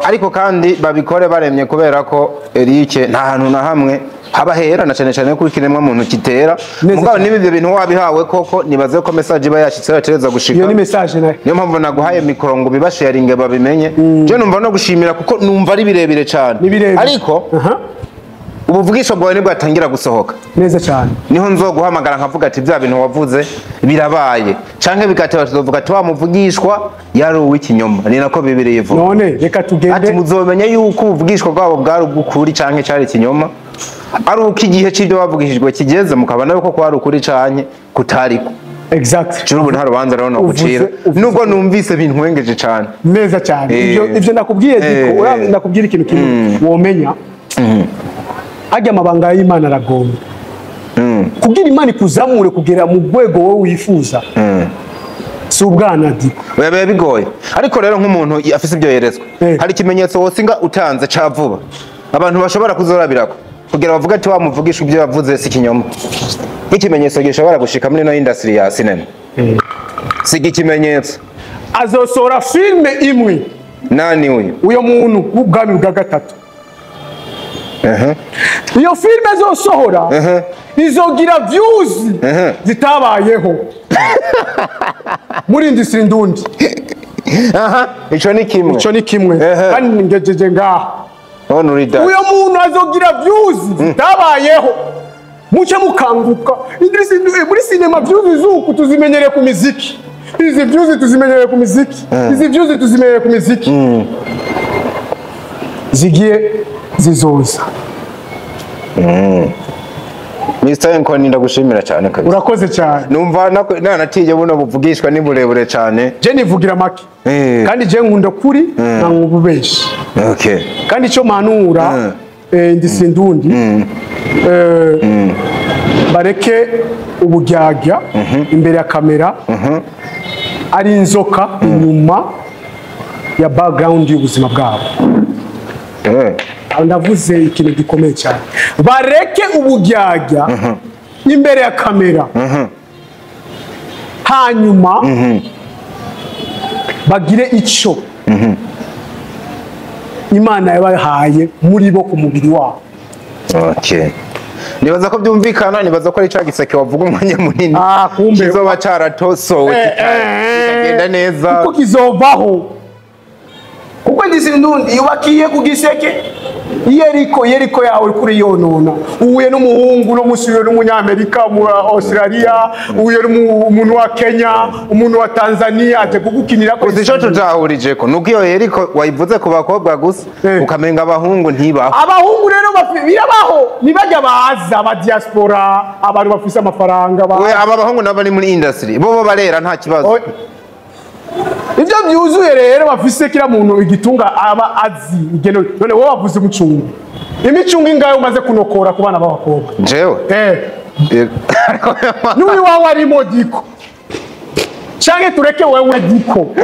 Ariko kandi babikore baremye, kubera ko Eric nta hantu na hamwe haba hera, na cyane cyane kuri kiremwa muntu kitera. Neza Mugabo cyane. niba ibyo bintu wabihawe koko, nibaze ko message iba yashitse yatereza gushika. Iyo ni message nayo. Niyo mpamvu naguhaye mikoro ngo bibasharinge babimenye. Je numva no gushimira kuko numva ari birebire cyane. Ni birebire. Ariko ubuvugisho bwawe nibwo atangira gusohoka. Neza cyane. Niho nzoguhamagara nkavuga ati bya bintu wavuze birabaye, canke bigateba tuzovuga ati wa muvugishwa yari uw'ikinyoma. Ni nako Bibiliya ivuga. None reka Ati tugende. muzomenya yuko ubuvugishwa bwabo bwari ubw'ukuri canke cari ikinyoma ari uko igihe c'ibyo bavugishijwe kigeze, mukabona yuko kwari ukuri canke kutariko. Exact. Curi ubu nta rubanza rero nogucira, nubwo numvise bintwengeje cane. Neza cyane. Ivyo ndakubwiye, Diko, ndakubwira ikintu kimwe womenya. Ajya amabanga y'Imana aragomba kugira Imana ikuzamure kugera mu rwego wowe wifuza, si ubwana, Diko. Oya, biba bigoye. Ariko rero nk'umuntu afise ibyo yeretswe, hari ikimenyetso wosinga utanze ca vuba abantu bashobora kuzorabirako kugira bavuge ati wamuvugisha ibyo yavuze si ikinyoma, nk'ikimenyetso gishobora gushika muri ino industry ya cinema? Siga ikimenyetso. Azosohora filime imwe. Nani uyu? Uyo muntu w'ubwami bwa gatatu. Iyo filime azosohora izogira views zitabayeho muri industry ndundi. Aha, ico ni kimwe. Ico ni kimwe. Kandi ngejeje ngaha. None uri da. Uyo muntu azogira views zitabayeho, muce mukanguka. Muri sinema views zuku tuzimenyereye ku miziki, izi views tuzimenyereye ku miziki, izi views tuzimenyereye ku miziki, zigiye zizoza. Mr. Nkoni, ndagushimira cyane kabisa. Urakoze cyane. Numva nanatiye, buno buvugishwa ni burebure cyane. Je nivugira make. Kandi je nkunda kuri, nka ububeshi. Kandi icyo mpanura indisi ndundi, bareke uburyarya imbere ya kamera, ari inzoka inyuma ya background y'ubuzima bwabo. Aho ndavuze ikintu gikomeye cyane: bareke uburyarya imbere ya kamera, hanyuma bagire icyo Imana yabahaye muri bo ku mubiri wabo. Okay. Nibaza ko byumvikana, nibaza ko ari cya giseke wavuga umwanya munini. Ah, kumbe. Kizoba caratosowe kikagenda neza. Kuko kizovaho, kuko indisi ndundi yubakiye ku giseke. Yeriko, Yeriko yawe kuri yonona, uhuye n'umuhungu no musi, uhuye n'umunyamerika mu Australia, uhuye n'umuntu wa Kenya, umuntu wa Tanzania aje kugukinira. Gusa ico tutahurijeko nuko iyo Yeriko wayivuze ku bakobwa gusa, ukamenga abahungu ntibaho. Abahungu rero birabaho, ntibajya baza aba diaspora, abantu bafise amafaranga We aba bahungu nabo bari muri industry bo barera nta kibazo. Ibyo byuzuye rero bafise kila muntu igitunga aba azi igeno. None wowe wavuze umucungu, imicungo ingahe umaze kunokora ku bana b'abakobwa? Jewe? N'uyu wawe arimo, Diko, canke tureke wewe, Diko?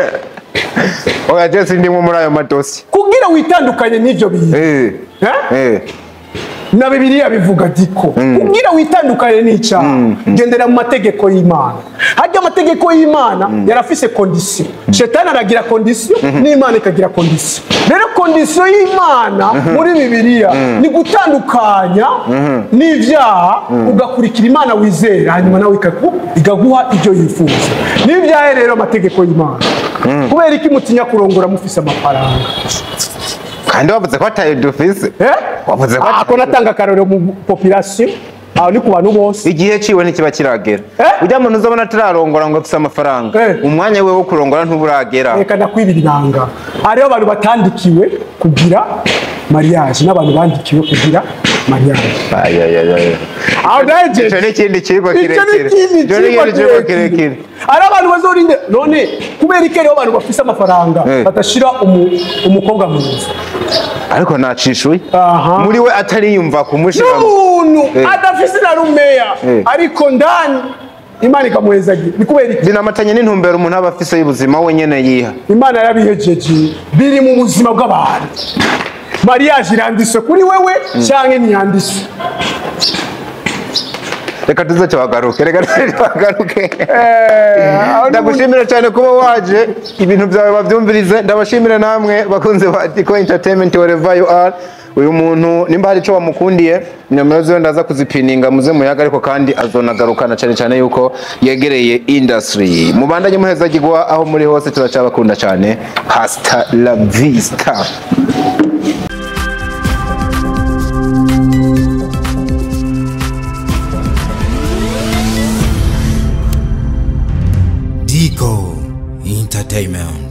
Oya, je sindimwo muri ayo madosi. Kugira witandukanye n'ivyo bintu. Na Bibiliya bivuga, Diko, kugira witandukanye n'icyaha, gendera mu mategeko y'Imana. Harya amategeko y'Imana yarafise condition. Shetani aragira condition, n'Imana ikagira condition. Rero condition y'Imana muri Bibiliya ni gutandukanya n'ibyaha, ugakurikira Imana wizera, hanyuma nawe ikaguha ibyo yifuza. N'ibyaha rero amategeko y'Imana, kubera iki mutinya kurongora mufise amafaranga? Kandi wavuze ko atayo dufise. Eh? Wavuze ko Ako natanga akarorero mu population, aho ni ku bantu bose. Igihe ciwe ntikiba kiragera. Eh? Ujya muntu uzabona atararongora ngo afise amafaranga, umwanya we wo kurongora ntuburagera. Reka ndakwibira ibanga: hariho abantu batandikiwe kugira mariage n'abantu bandikiwe kugira Mariage. Ay, ay, ay, ay. Aho ndahejeje. Ico ni ikindi cigwa Icyo ni kirekire. ikindi Ico ni cigwa ikindi cigwa kirekire. kirekire. Ari abantu bazorinde none kubera iki hariho abantu bafise amafaranga batashira umukobwa mu nzu? Ariko nacishuye. Aha. Muri we atariyumva kumushira. N'umuntu adafise na rumeya, ariko ndani Imana ikamuhezagira, ni kubera iki? Binamatanye n'intumbero umuntu aba afise y'ubuzima we nyene yiha. Imana yarabihejeje, biri mu buzima bw'abantu. Mariage irandiswe kuri wewe canke ntiyandiswe? Reka tuze tuhagaruke, reka tuze tuhagaruke. Ndagushimira cyane kuba waje, ibintu byawe babyumvirize. Ndabashimira namwe bakunze ba Diko Entertainment wherever you are. Uyu muntu nimba hari ico wamukundiye, nomero ziwe ndaza kuzipininga muze muyaga, ariko kandi azonagarukana cyane cyane yuko yegereye industry. Mubandanye muhezagirwa aho muri hose, turacabakunda cyane. Hasta la vista. Dico Entertainment.